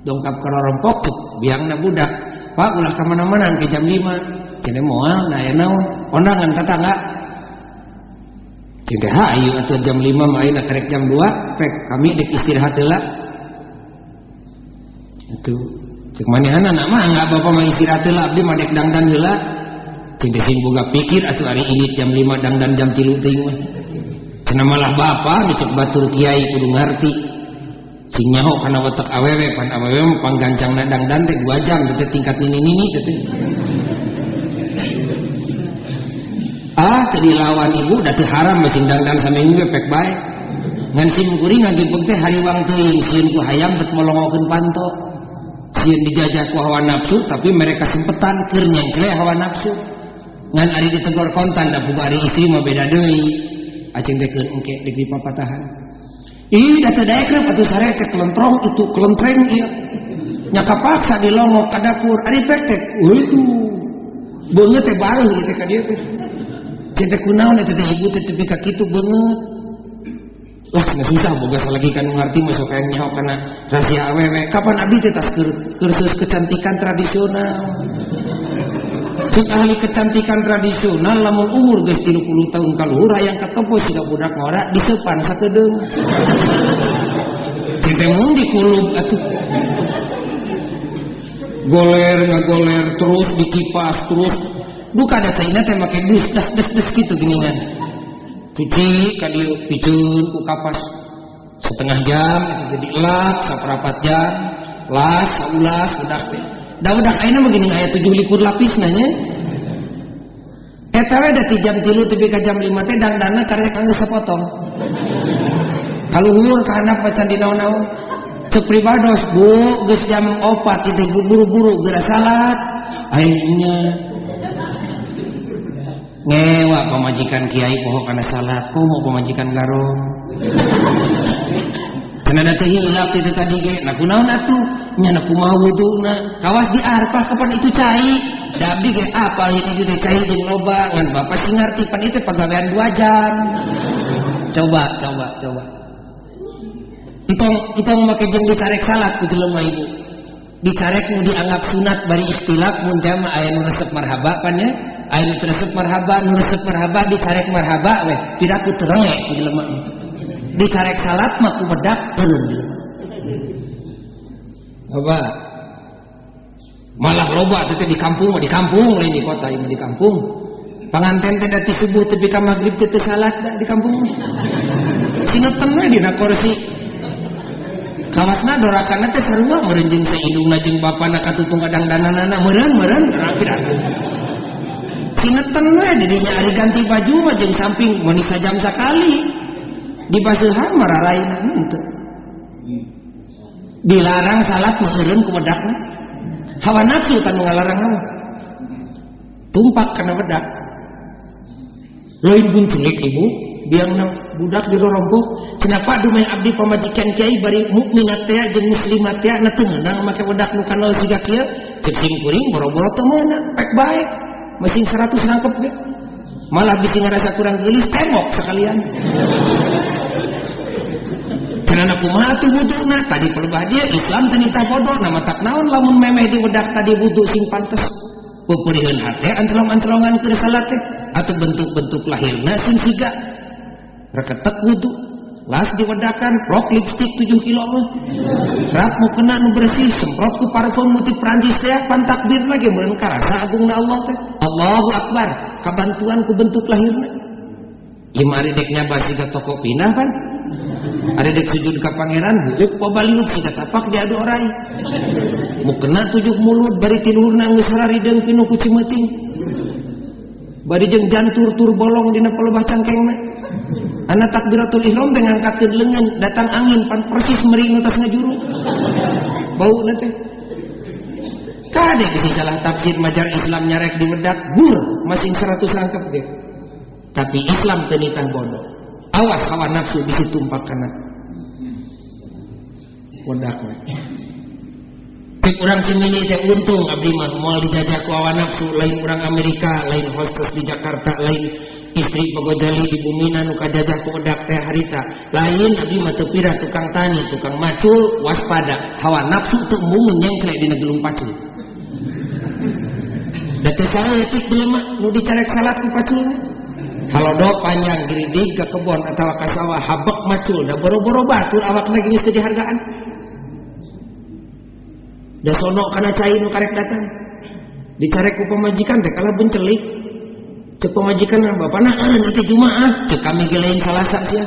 Dongkap ka rorompok biangna budak. Pak ulah ka mana-mana ke jam 5. Cenah moal na aya naon? Kondangan tetangga. Cenah hayu atuh jam 5 mah ayeuna karek jam 2, pek kami dek istirahat heula. Itu cek manehana mah enggak bapak mah istirahat heula abdi mah dek dangdan heula. Cek sing boga pikir atuh ari ini jam 5 dangdan jam 3 teuing mah. Cenah malah bapak nu cek batur kiai kudu ngarti. Sing nyaho kana watak awewe pan awewe mah panggancangna dangdan teh 2 jam teh tingkat nini-nini teh. Ah teu dilawan ibu da teu haram mah sing dangdan saminggu ge pek bae. Ngan sim kuring ngagipeg teh hariwang teuing sieun ku hayam bet molongokeun panto. Sieun dijajah ku hawa nafsu tapi mereka sempetan keur nyengkle hawa nafsu. Ngan ari ditegor kontan da puguh ari istri mah beda deui. Acing teh keur engke deuk dipapatahan. Ih da teu daek reup atuh sare teh kelentrong itu kelentreng ieu. Nya kapaksa dilongok ka dapur ari pek teh waduh. Beungeut teh bareuh ieu teh ka dieu teh. Cing teh kunaon eta teh ibu teh tepi ka kitu beungeut. Lah cenah susah boga salagi kan ngarti mah sok hayang nyaho kana rahasia awewe. Kapan abdi teh tas kursus kecantikan tradisional. Cek ahli kecantikan tradisional lamun umur geus 30 tahun kaluhur hayang katempo siga budak ngora diseupan sakedeung. Cing teh mun dikulub atuh. Goler ngagoler terus dikipas terus. Duka da caina teh make dus das des des kitu geuningan. Cuci ka dieu piceun ku kapas setengah jam itu jadi lap saperapat jam las saulas udah teh. Da udah ayeuna mah geuning aya 7 likur lapis nanya. Eta we da ti jam 3 tepi ka jam 5 teh dangdana karek kangge sapotong. Kaluhur ka handap macan di naon-naon. Cek pribados bu geus jam 4 itu buru-buru geura salat. Ayeuna ngewa pamajikan kiai poho kana salat komo pamajikan garong. Cenah da teu hilap teh tadi ge na kunaon atuh nya na kumaha wuduna kawas di arpah kapan itu cai da abdi ge apa ini teh cai jeung loba ngan bapak sing ngarti pan itu pagawean 2 jam. Coba coba coba entong entong make jeung dicarek salat ku jelema ibu dicarek nu dianggap sunat bari ikhtilaf mun teh mah aya nu resep marhaba pan nya. Aya nu resep marhaba, nu resep marhaba dicarek marhaba weh, tidak ku terengek ku jelema. Dicarek salat mah ku bedak eureun jelema. Loba. Malah loba teh di kampung, di kampung lain di kota, ieu di kampung. Panganten teh da ti subuh tepi ka magrib teh teu salat da di kampung mah. Sineten we dina kursi. Kawasna dorakanna teh sarua meureun jeung saindungna jeung bapana katutung kadangdananana meureun-meureun rapi. Sineten we didinya ari ganti baju mah jeung samping mun sajam sakali dibaseuhan mararaina henteu. Dilarang salat mah eureun ku bedakna. Hawa nafsu tanu ngalarang mah. Tumpak kana bedak. Lain pun jelek ibu, biangna budak dirorompoh. Cenah Pak dumeh abdi pamajikan kiai bari mukminat teh jeung muslimat teh na teu meunang make bedak nu kanal siga kieu. Cek sim kuring boro-boro teu meunang, pek bae. Masing 100 rangkep ge. Malah bisi ngarasa kurang geulis tembok sekalian. Cenah kumaha atuh wuduna tadi pelebah dia Islam teh nitah bodoh na matak naon lamun memeh di wedak tadi wudu sing pantes. Peperihan hate ancelong-ancelongan keur salat teh atau bentuk-bentuk lahirna sing siga reketek wudu las diwedakan rok lipstik 7 kilo mah rap mau kena nu bersih semprot ku parfum nu ti Prancis teh pan takbir lagi meureun karasa agungna Allah teh. Allahu akbar kabantuan ku bentuk lahirna. Ieu mah ari dek nyaba siga toko pindah pan ari dek sujud ka pangeran buuk pabaliut siga tapak diadu orai mu kena 7 mulut bari ti luhurna geus harideung pinuh ku cimeuting bari jeung jantur tur bolong dina palebah cangkengna. Ana takbiratul ihram teh ngangkatkeun leungeun datang angin pan persis meri nu tas ngajuru bauna teh. Kade bisi salah tafsir majar Islam nyarek diwedak gur masing 100 rangkep ge. Tapi Islam teu nitah bodoh. Awas hawa nafsu bisi tumpak kana wedak we. Cek urang Cimindi teh untung abdi mah moal dijajah ku hawa nafsu, lain urang Amerika, lain hostess di Jakarta, lain istri Bogojali di Bumina nu kajajah ku wedak teh harita. Lain abdi mah teu pira tukang tani, tukang macul, waspada. Hawa nafsu teu embungeun nyengkle dina gelung pacul. Da teu saeutik jelema nu dicarek salat ku paculna. Halodo panjang giridig ka kebon atawa ka sawah habek macul da boro-boro batur awakna geus teu dihargaan. Da sono kana cai nu karek datang. Dicarek ku pamajikan teh kalah bencelik. Cek pamajikan bapana eureun ieu Jumaah, cek kami ge lain Salasa sia.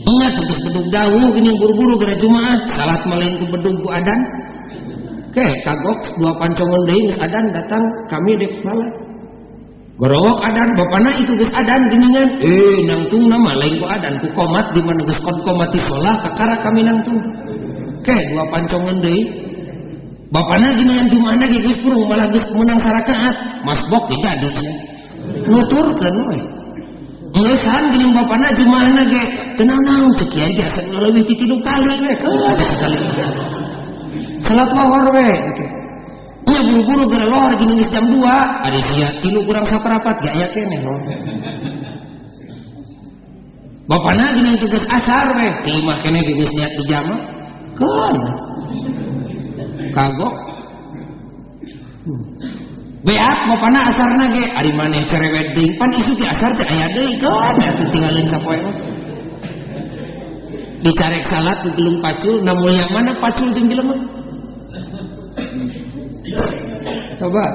Ingat geus bedug dawuh geuning buru-buru gara Jumaah, salat mah lain ku bedug ku adan. Ke kagok dua pancongan deui geus adan datang kami dek salat. Gorowok adan bapana itu geus adan geuningan. Nangtung nama lain ku adan ku komat di mana geus kod komati sholah kakara kami nangtung. Ke dua pancongan deui. Bapana geuningan Jumaahna ge geus purung malah geus menang sarakaat. Masbok ge jadi sia. Nuturkeun we. Ngeusan geuning bapana Jumaahna ge teu naon cek kiai ge asa leuwih ti 3 kali we. Keun sekali. Salat lohor we. Oke. Nya buru-buru gara lohor gini geus jam 2, ari sia 3 kurang saparapat ge aya keneh lohor. Bapana gini geus asar we, ti imah keneh ge geus niat dijama. Keun. Kagok. Beak bapana asarna ge ari maneh cerewet deui, pan isuk ge asar teh aya deui keun atuh tinggalin sapoe mah. Dicarek salat ku gelung pacul, na mulia mana pacul jeung jelema? Coba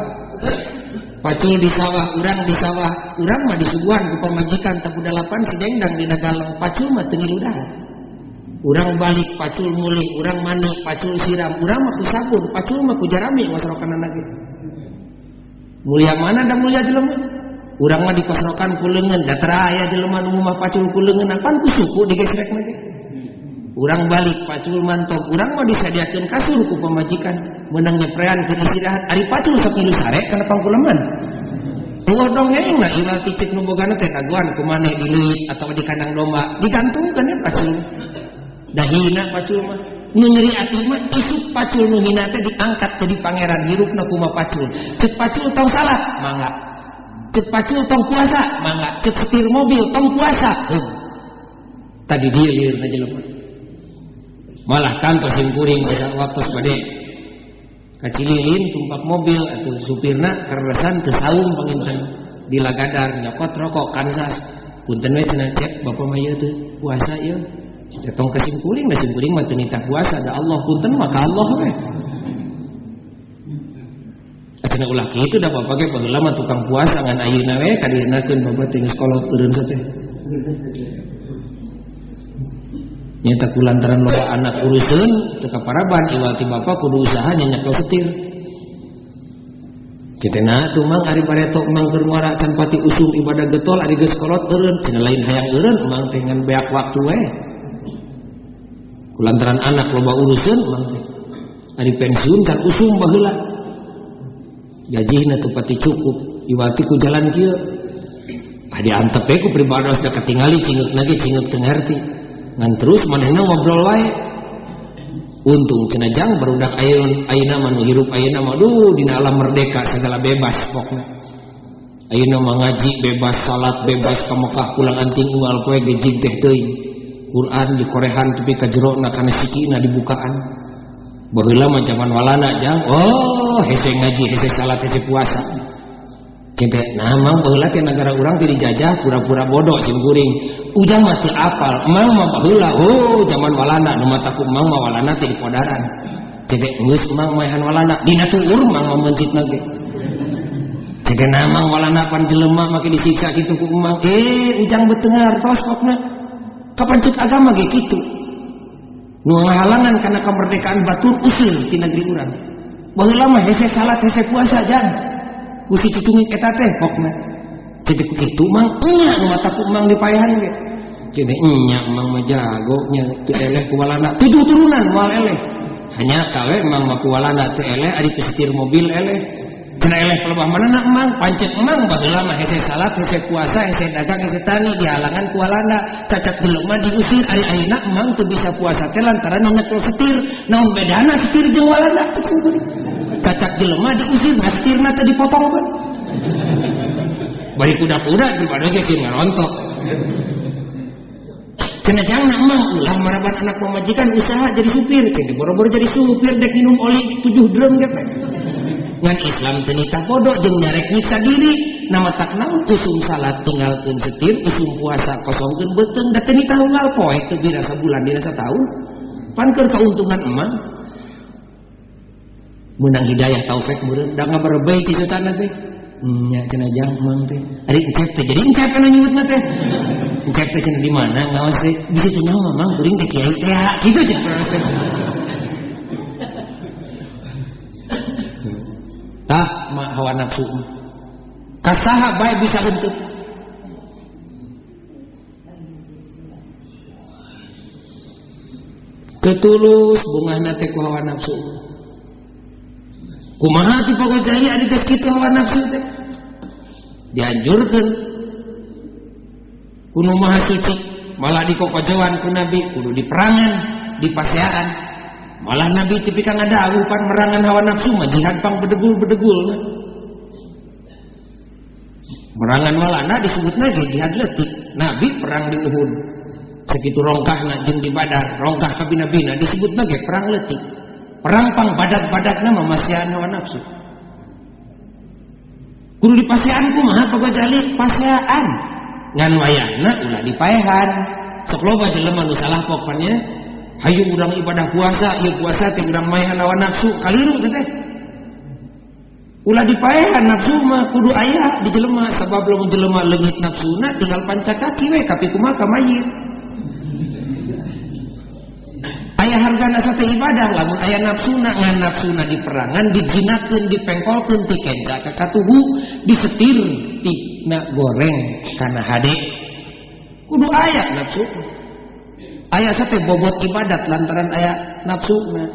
pacul di sawah, urang di sawah, urang mah disuguhan ku pamajikan tabu dalapan si dengdang dina galeng, pacul mah teu ngilu dahar. Urang balik pacul mulih, urang mani pacul siram, urang mah ku sabun, pacul mah ku jarami wasrokanana ge. Mulia mana da mulia jelema? Urang mah dikosrokan ku leungeun, da teu aya jelema nu mah pacul ku leungeun, apan ku suku digesrekna ge. Urang balik pacul mantog, urang mah disadiakeun kasur ku pamajikan, meunang nyeprean keur istirahat, ari pacul sok ngilu sare kana pangkuleman. Eueuh dongeng na iwal ti ceuk nu bogana teh dagoan ku maneh di leuit atawa di kandang domba, digantungkeun ya pacul. Dahina pacul mah. Nu nyeri ati mah isuk pacul nu hina teh diangkat jadi pangeran hirupna kumaha pacul. Ceuk pacul tong salat, mangga. Ceuk pacul tong puasa, mangga. Ceuk setir mobil tong puasa, heug. Tadi dia lieur jelema. Malah kantos simkuring pada waktu bade kacililin tumpak mobil atau supirna keresan teu saum panginten di lagadar nyokot rokok Kansas punten we cenah cek bapak mah ieu teu puasa ieu tong ka simkuring da simkuring mah teu nitah puasa da Allah punten mah ka Allah we cenah ulah kitu da bapak ge baheula mah tukang puasa ngan ayeuna we kadienakeun bapak teh geus kolot eureun teh. Nyata kulantaran loba anak uruseun teu kaparaban iwal ti bapa kudu usaha nyanyakel setir. Kitu na tuh mang ari bareto mang keur ngora can pati usum ibadah getol ari geus kolot eureun cenah lain hayang eureun mang teh ngan beak waktu we. Kulantaran anak loba uruseun mang teh. Ari pensiun can usum baheula. Gajihna teu pati cukup iwal ti ku jalan kieu. Adi antep we ku pribados da katingali cingeukna ge cingeuk teu ngarti. Ngan terus manehna ngobrol wae. Untung cenah jang barudak ayeuna mah nu hirup ayeuna mah duh dina alam merdeka segala bebas pokna. Ayeuna mah ngaji bebas, salat bebas, ka Mekah pulang anting unggal poe ge jig teh teuing. Quran dikorehan tepi ka jerona kana sikina dibukaan. Baheula mah zaman walana jang, oh Oh, hese ngaji, hese salat, hese puasa. Kita nah mang baheula teh negara urang teh dijajah pura-pura bodoh sim kuring. Ujang mah teu apal, mang mah baheula oh zaman Walanda nu mata ku mang mah Walanda teh di podaran. Kita geus mang maehan Walanda, dina tuur mang mah meuncitna ge. Kita nah mang Walanda pan jelema make disiksa kitu ku mang. Ujang beuteung tos pokna. Kapan cek agama ge kitu. Nu ngahalangan kana kemerdekaan batur usir ti negeri urang. Baheula mah hese salat hese puasa jang. Ku si cucungit eta teh pokna. Jadi ku kitu mang nya nu mata ku mang dipaehan ge. Jadi nya mang mah jago nya teu eleh ku Walanda. 7 turunan moal eleh. Hanya kawe mang mah ku Walanda teu eleh ari teu setir mobil eleh. Cenah eleh pelebah mana nak mang pancet mang baheula mah hese salat hese puasa hese dagang hese tani dihalangan ku Walanda. Cacat jelema diusir ari ayeuna mang teu bisa puasa teh lantaran nyekel setir. Naon bedana setir jeung Walanda teh kuring. Cacak jelema diusir nah setirna teh dipotong kan. Bari kuda-kuda di badan ge keur ngarontok. Cenah jangan mang ulah maraban anak pamajikan usaha jadi supir, cenah boro-boro jadi supir dek minum oli 7 drum ge. Ngan Islam teu nitah bodoh jeung nyarek nyiksa diri, nama tak naon usum salat tinggalkeun setir, usum puasa kosongkeun beuteung, da teu nitah unggal poe teu bira sabulan dina sataun. Pan keur kauntungan emang. Menang hidayah taufik meureun da ngabarebei ti setan teh. Nya cenah jang emang teh. Ari encep teh jadi encep anu nyebutna teh. Encep teh cenah di mana ngaos teh? Di situ nyaho mang kuring teh kiai teh kitu cenah teh. Tah mah hawa nafsu mah. Kasaha bae bisa henteu. Ketulus bungahna teh ku hawa nafsu. Kumaha ti pagojaya ari teh kitu hawa nafsu teh? Dianjurkeun ku nu maha suci, malah dikokojoan ku Nabi kudu diperangan, dipaseaan. Malah Nabi tepi ka ngadawuh pan merangan hawa nafsu mah jihad pang bedegul-bedegul. Merangan Walanda disebutna ge jihad leutik. Nabi perang di Uhud. Sakitu rongkahna jeung di Badar, rongkah ka bina-bina disebutna ge perang leutik. Perang pang badag-badagna mah masihan hawa nafsu. Kudu dipasean kumaha Pak Ghazali? Pasean. Ngan wayahna ulah dipaehan. Sok loba jelema nu salah pokona. Hayu urang ibadah puasa, ieu puasa teh urang maehan hawa nafsu, kaliru teh teh. Ulah dipaehan nafsu mah kudu aya di jelema, sabab lamun jelema leungit nafsuna tinggal panca kaki we kapi kumaha ka mayit. Aya hargana sate ibadah lamun aya nafsuna ngan nafsuna diperangan dijinakeun dipengkolkeun ti kenca ka katuhu disetir tina goreng kana hade kudu aya nafsu. Aya sate bobot ibadat lantaran aya nafsuna.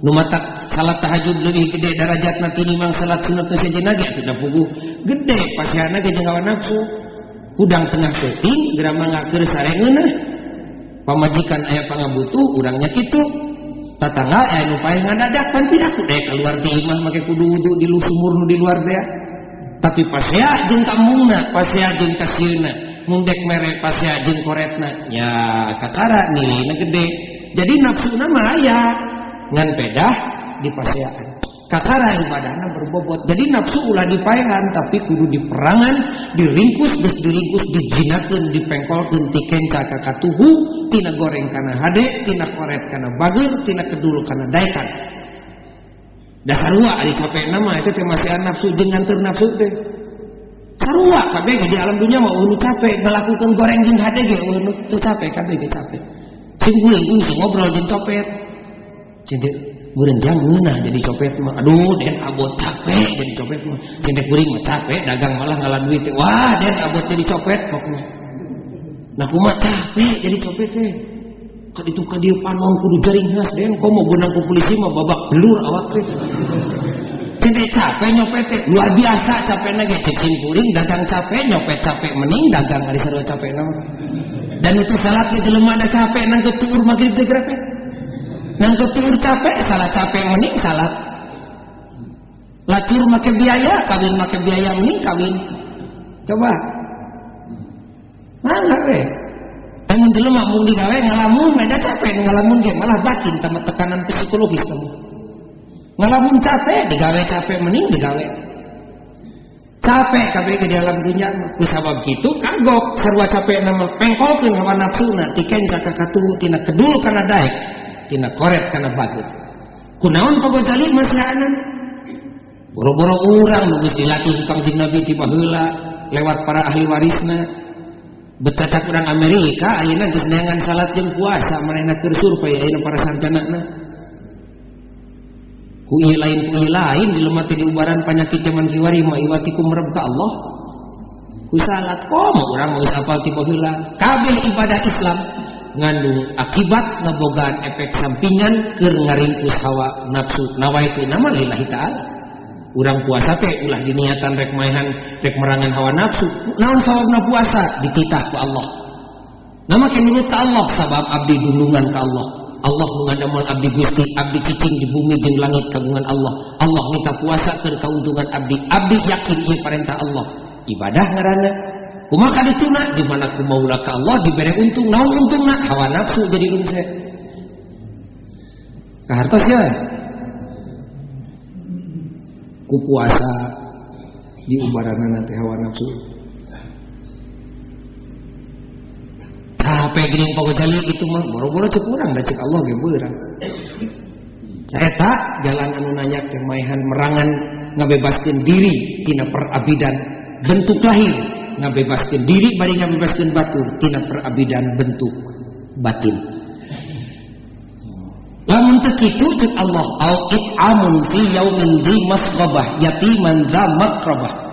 Nu matak salat tahajud leuwih gede darajatna tinimbang salat sunat nu sejenna ge atuh da puguh gede pasihanna ge jeung hawa nafsu. Hudang tengah peuting geura mangga keur sarengeunah. Pamajikan aya pangabutuh urang nya kitu. Tatangga aya nu paeh ngadadak pan tidak kudu keluar ti imah make kudu wudu di sumur nu di luar teh. Tapi pasea jeung kampungna, pasea jeung kasieuna, mun dek mere pasea jeung koretna, nya kakara nilainya gede. Jadi nafsuna mah aya ngan pedah di paseaan. Kakara ibadahna berbobot. Jadi nafsu ulah dipaehan tapi kudu diperangan, diringkus, geus diringkus, dijinakeun, dipengkolkeun ti kenca ka katuhu, tina goreng kana hade, tina koret kana bager, tina kedul kana daekan. Da sarua ari capekna mah eta teh masihan nafsu jeung nganteur nafsu teh. Sarua kabeh ge di alam dunya mah eueuh nu capek ngalakukeun goreng jeung hade ge eueuh nu teu capek kabeh ge capek. Sing guling kuing sing ngobrol jeung copet. Cinta meureun jang ngeunah jadi copet mah. Aduh den abot capek jadi copet mah. Cinta kuring mah capek dagang malah ngalah duit teh. Wah den abot jadi copet pokna. Nah kumaha capek jadi copet teh. Ka ditu ka dieu panon kudu jaring khas den komo beunang ku polisi mah babak belur awak teh. Cinta capek nyopet teh luar biasa capekna ge cek sim kuring dagang capek nyopet capek mending dagang ari sarua capekna mah. Dan itu salat ge jelema da capek nangkep tuur magrib teh grepe. Nangkep tuur capek salat capek mending salat. Lacur make biaya kawin make biaya mending kawin. Coba. Mangga we. Lamun jelema mung digawe ngalamun beda capek ngalamun ge malah batin tambah tekanan psikologis kamu. Ngalamun capek digawe capek mending digawe. Capek kabeh ke dalam dunia ku sabab kitu kagok sarua capek nama pengkolkeun hawa nafsuna tiken ka katuhu tina kedul kana daek tina koret kana bageut. Kunaon Pak Gozali masihaanan? Boro-boro urang nu geus dilatih ku Kangjeng Nabi ti baheula lewat para ahli warisna. Betacak urang Amerika ayeuna geus neangan salat jeung puasa manehna keur survei ayeuna para sarjanana. Ku ieu lain jelema teh diubaran panyakit zaman kiwari mah iwati ku mereb ka Allah. Ku salat komo urang geus apal ti baheula. Kabeh ibadah Islam ngandung akibat ngebogaan efek sampingan keur ngaringkus hawa nafsu nawaitu nama lillahi ta'ala. Urang puasa teh ulah diniatan rek maehan rek merangan hawa nafsu. Naon sababna puasa dititah ku Allah. Nama ke nurut ka Allah sabab abdi dundungan ka Allah. Allah nu ngadamel abdi Gusti, abdi cicing di bumi jeung langit kagungan Allah. Allah minta puasa keur kauntungan abdi. Abdi yakin ieu parentah Allah. Ibadah ngaranna. Kumaha kadituna di mana ku maula ka Allah dibere untung, naon untungna? Hawa nafsu jadi rungse. Kahartos ya. Ku puasa diubaranana teh hawa nafsu. Capek geuning Pak Gozali gitu mah boro-boro cek urang da cek Allah ge beurang. Eta jalan anu nanya teh maehan merangan ngabebaskeun diri tina perabidan bentuk lahir, ngabebaskeun diri bari ngabebaskeun batur tina perabidan bentuk batin. Lamun teu kitu cek Allah au it'amun fi yaumin dzi masghabah yatiman dza maqrabah.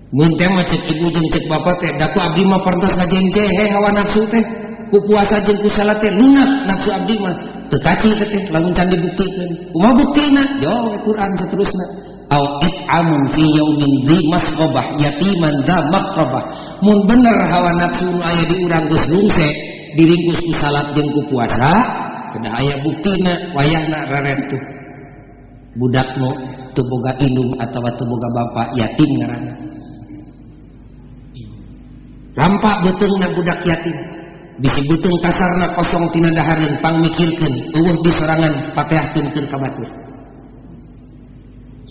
Mun teh mah cek ibu jeung cek bapa teh da ku abdi mah parantos ngajengke he hawa nafsu teh ku puasa jeung ku salat teh lunak nafsu abdi mah teu kaci teh lamun can dibuktikeun. Kumaha buktina? Jawab Quran saterusna. Au it'amun fi yaumin dzi masghabah yatiman dza maqrabah. Mun bener hawa nafsu nu aya di urang geus rungse diringkus ku salat jeung ku puasa kedah aya buktina wayahna raret tuh budak nu teu boga indung atawa teu boga bapa yatim ngaranna. Rampak beuteungna budak yatim bisi beuteung kasarna kosong tina dahareun pangmikirkeun eueuh di sorangan pateahkeun keur ka batur.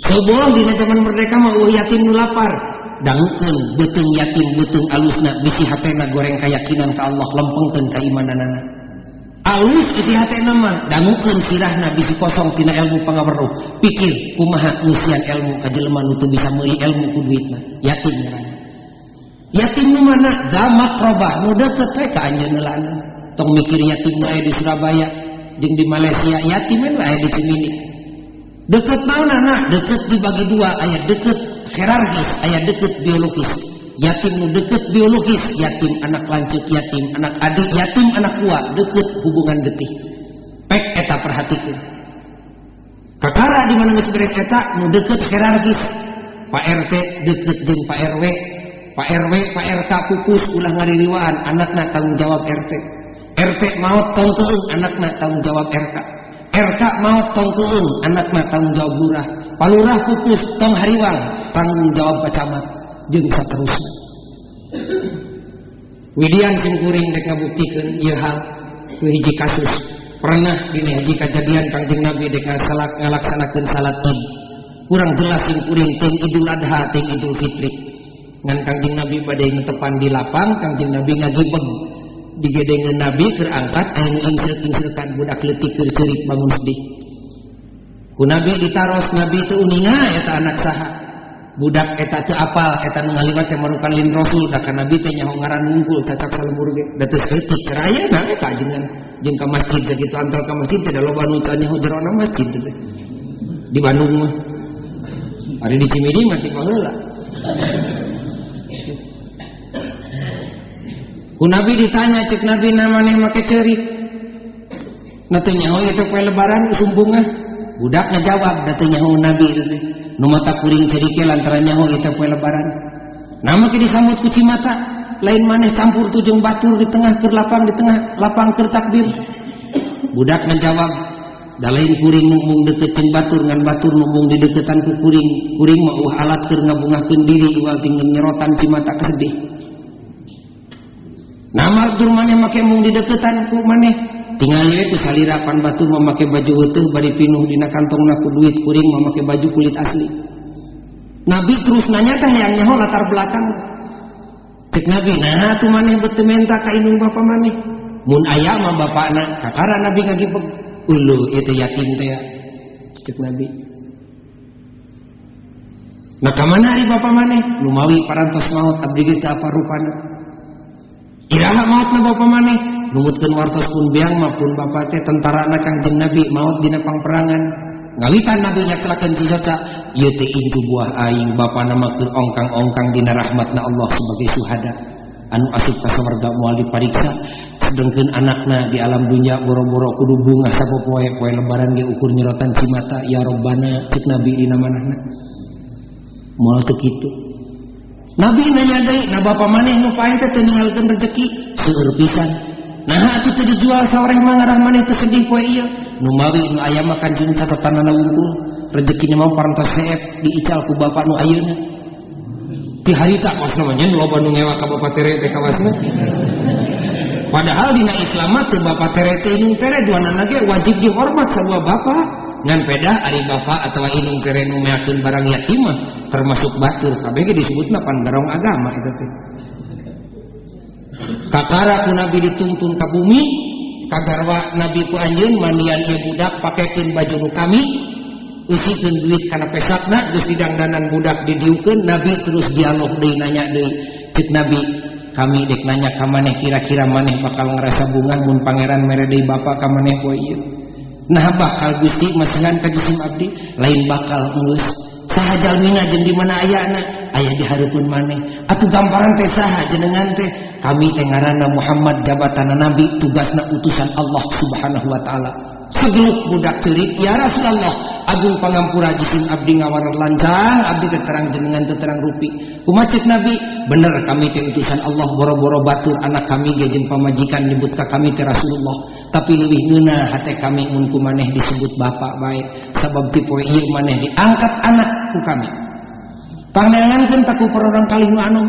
Soboh dina zaman merdeka mah eueuh yatim nu lapar dangukeun beuteung yatim beuteung alusna bisi hatena goreng kayakinan ka Allah lempengkeun kaimananana. Alus isi hatena mah dangukeun sirahna bisi kosong tina ilmu pangaweruh pikir kumaha ngeusian ilmu ka jelema nu teu bisa meuli ilmu ku duitna yatim ngaranna. Yatim nu mana? Zamak robah nu deukeut we ka anjeun heulana. Tong mikir yatim nu aya di Surabaya jeung di Malaysia, yatim we aya di Cimindi. Deukeut naonana? Deukeut dibagi dua, aya deukeut hierarkis, aya deukeut biologis. Yatim nu deukeut biologis, yatim anak lanceuk, yatim anak adik, yatim anak tua, deukeut hubungan getih. Pek eta perhatikeun. Kakara di mana geus beres eta nu deukeut hierarkis, Pak RT deukeut jeung Pak RW, Pak RW, Pak RK pupus ulah ngaririwaan, anakna tanggung jawab RT. RT maot tong keung, anakna tanggung jawab RK. RK maot tong keung, anakna tanggung jawab lurah. Palurah pupus tong hariwang, tanggung jawab Pak Camat jeung saterusna. Widian sim kuring dek ngabuktikeun ieu hal ku hiji kasus. Pernah dina hiji kajadian Kangjeng Nabi dek ngalaksanakeun salat Id. Kurang jelas sim kuring teuing Idul Adha teuing Idul Fitri. Ngan Kangjeng Nabi bade netepan di lapang, Kangjeng Nabi ngagibeg. Digedengeun Nabi keur angkat aya nu ingseuk-ingsekan budak leutik keur ceurik bangun sedih. Ku Nabi ditaros, Nabi teu uninga eta anak saha. Budak eta teu apal, eta nu ngaliwat teh marukan lin Rasul, da ka Nabi teh nyaho ngaran wungkul cacak salembur ge. Da teu saeutik keur aya na eta ajengan jeung ka masjid sakitu antal ka masjid teh da loba nu teu nyaho jerona masjid teh. Di Bandung mah. Ari di Cimindi mah ti baheula. Ku Nabi ditanya, cek Nabi namanya make ceurik. Na teu nyaho ieu teh poe lebaran sumbungan. Budak ngajawab, da teu nyaho Nabi teh. Nu mata kuring ceurik ge lantaran nyaho ieu teh poe lebaran. Na make disambut ku cimata, lain maneh campur tu jeung batur di tengah keur lapang di tengah lapang keur takbir. Budak ngajawab, da lain kuring nu mung deukeut jeung batur ngan batur nu mung dideuketan ku kuring. Kuring mah eueuh alat keur ngabungahkeun diri iwal ti nyerotan cimata kesedih. Nama dur maneh make mung dideketan ku maneh. Tingali we ku salira pan batur mah make baju heutuh bari pinuh dina kantongna ku duit kuring mah make baju kulit asli. Nabi terus nanya teh hayang nyaho latar belakang. Cek Nabi, nah atuh maneh beut teu menta ka indung bapa maneh. Mun aya mah bapakna, kakara Nabi ngagipeg. Uluh ieu teh yatim teh ya. Cek Nabi. Nah ka mana ari bapa maneh? Numawi parantos maot abdi ge teu apa rupana. Iraha maotna bapa maneh? Numutkeun wartos pun beang mah pun bapa teh tentarana Kangjeng Nabi maot dina pangperangan. Ngawitan Nabi nyakelakeun cisoca, ieu teh incu buah aing bapana mah keur ongkang-ongkang dina rahmatna Allah sebagai suhada. Anu asup ka sawarga moal dipariksa, sedengkeun anakna di alam dunya boro-boro kudu bungah sapopoe poe lebaran ge ukur nyerotan cimata ya Rabbana cek Nabi dina manahna. Moal teu kitu. Nabi nanya deui, na bapa maneh nu paeh teh teu ninggalkeun rejeki seueur pisan. Naha atuh teu dijual saoreh mah ngarah maneh teu sedih poe ieu. Numawi nu aya mah kanjeng catatanana wungkul, rejekina mah parantos seep diical ku bapak nu ayeuna. Ti harita kos namanya loba nu ngewa ka bapak tere teh kawasna. Padahal dina Islam mah teu bapak tere teh indung tere duanana ge wajib dihormat sarua bapak. Ngan pedah ari bapak atawa indung tere nu meakeun barang yatim mah termasuk batur kabeh ge disebutna pan garong agama eta teh. Kakara ku Nabi dituntun ka bumi, kagarwa Nabi ku anjeun mandian ieu budak pakekeun baju nu kami, eusikeun duit kana pesakna geus didangdanan budak didiukeun. Nabi terus dialog deui nanya deui. Cek Nabi, kami dek nanya ka maneh kira-kira maneh bakal ngerasa bungah mun pangeran mere deui bapa ka maneh poe ieu. Nah bakal Gusti masihan ka jisim abdi, lain bakal geus. Saha jalmina jeung di mana ayana? Aya di hareupeun maneh. Atuh gambaran teh saha jenengan teh? Kami teh ngaranna Muhammad jabatanna nabi, tugasna utusan Allah Subhanahu wa taala. Segeluk budak ceurik, ya Rasulullah, agung pangampura jisim abdi ngawaran lancang, abdi teh terang jenengan teh terang rupi. Kumaha cek Nabi? Bener kami teh utusan Allah, boro-boro batur anak kami ge jeung pamajikan nyebut ka kami teh Rasulullah. Tapi leuwih ngeunah hate kami mun ku maneh disebut bapak bae, sabab ti poe ieu maneh diangkat anak ku kami. Pangneangankeun ta ku perorang kalih nu anom.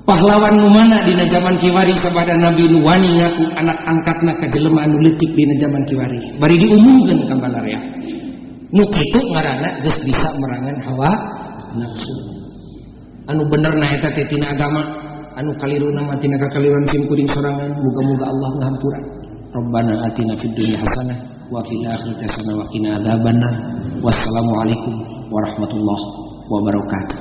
Pahlawan nu mana dina zaman kiwari sabada Nabi nu wani ngaku anak angkatna ka jelema anu leutik dina zaman kiwari. Bari diumumkeun ka balarea. Nu kitu ngaranna geus bisa merangan hawa nafsu. Anu benerna eta teh tina agama, anu kaliruna mah tina kakaliruan sim kuring sorangan. Muga-muga Allah ngahampura. Rabbana atina fid dunya hasanah wa fil akhirati hasanah wa qina adzabannar. Wassalamualaikum warahmatullahi wabarakatuh.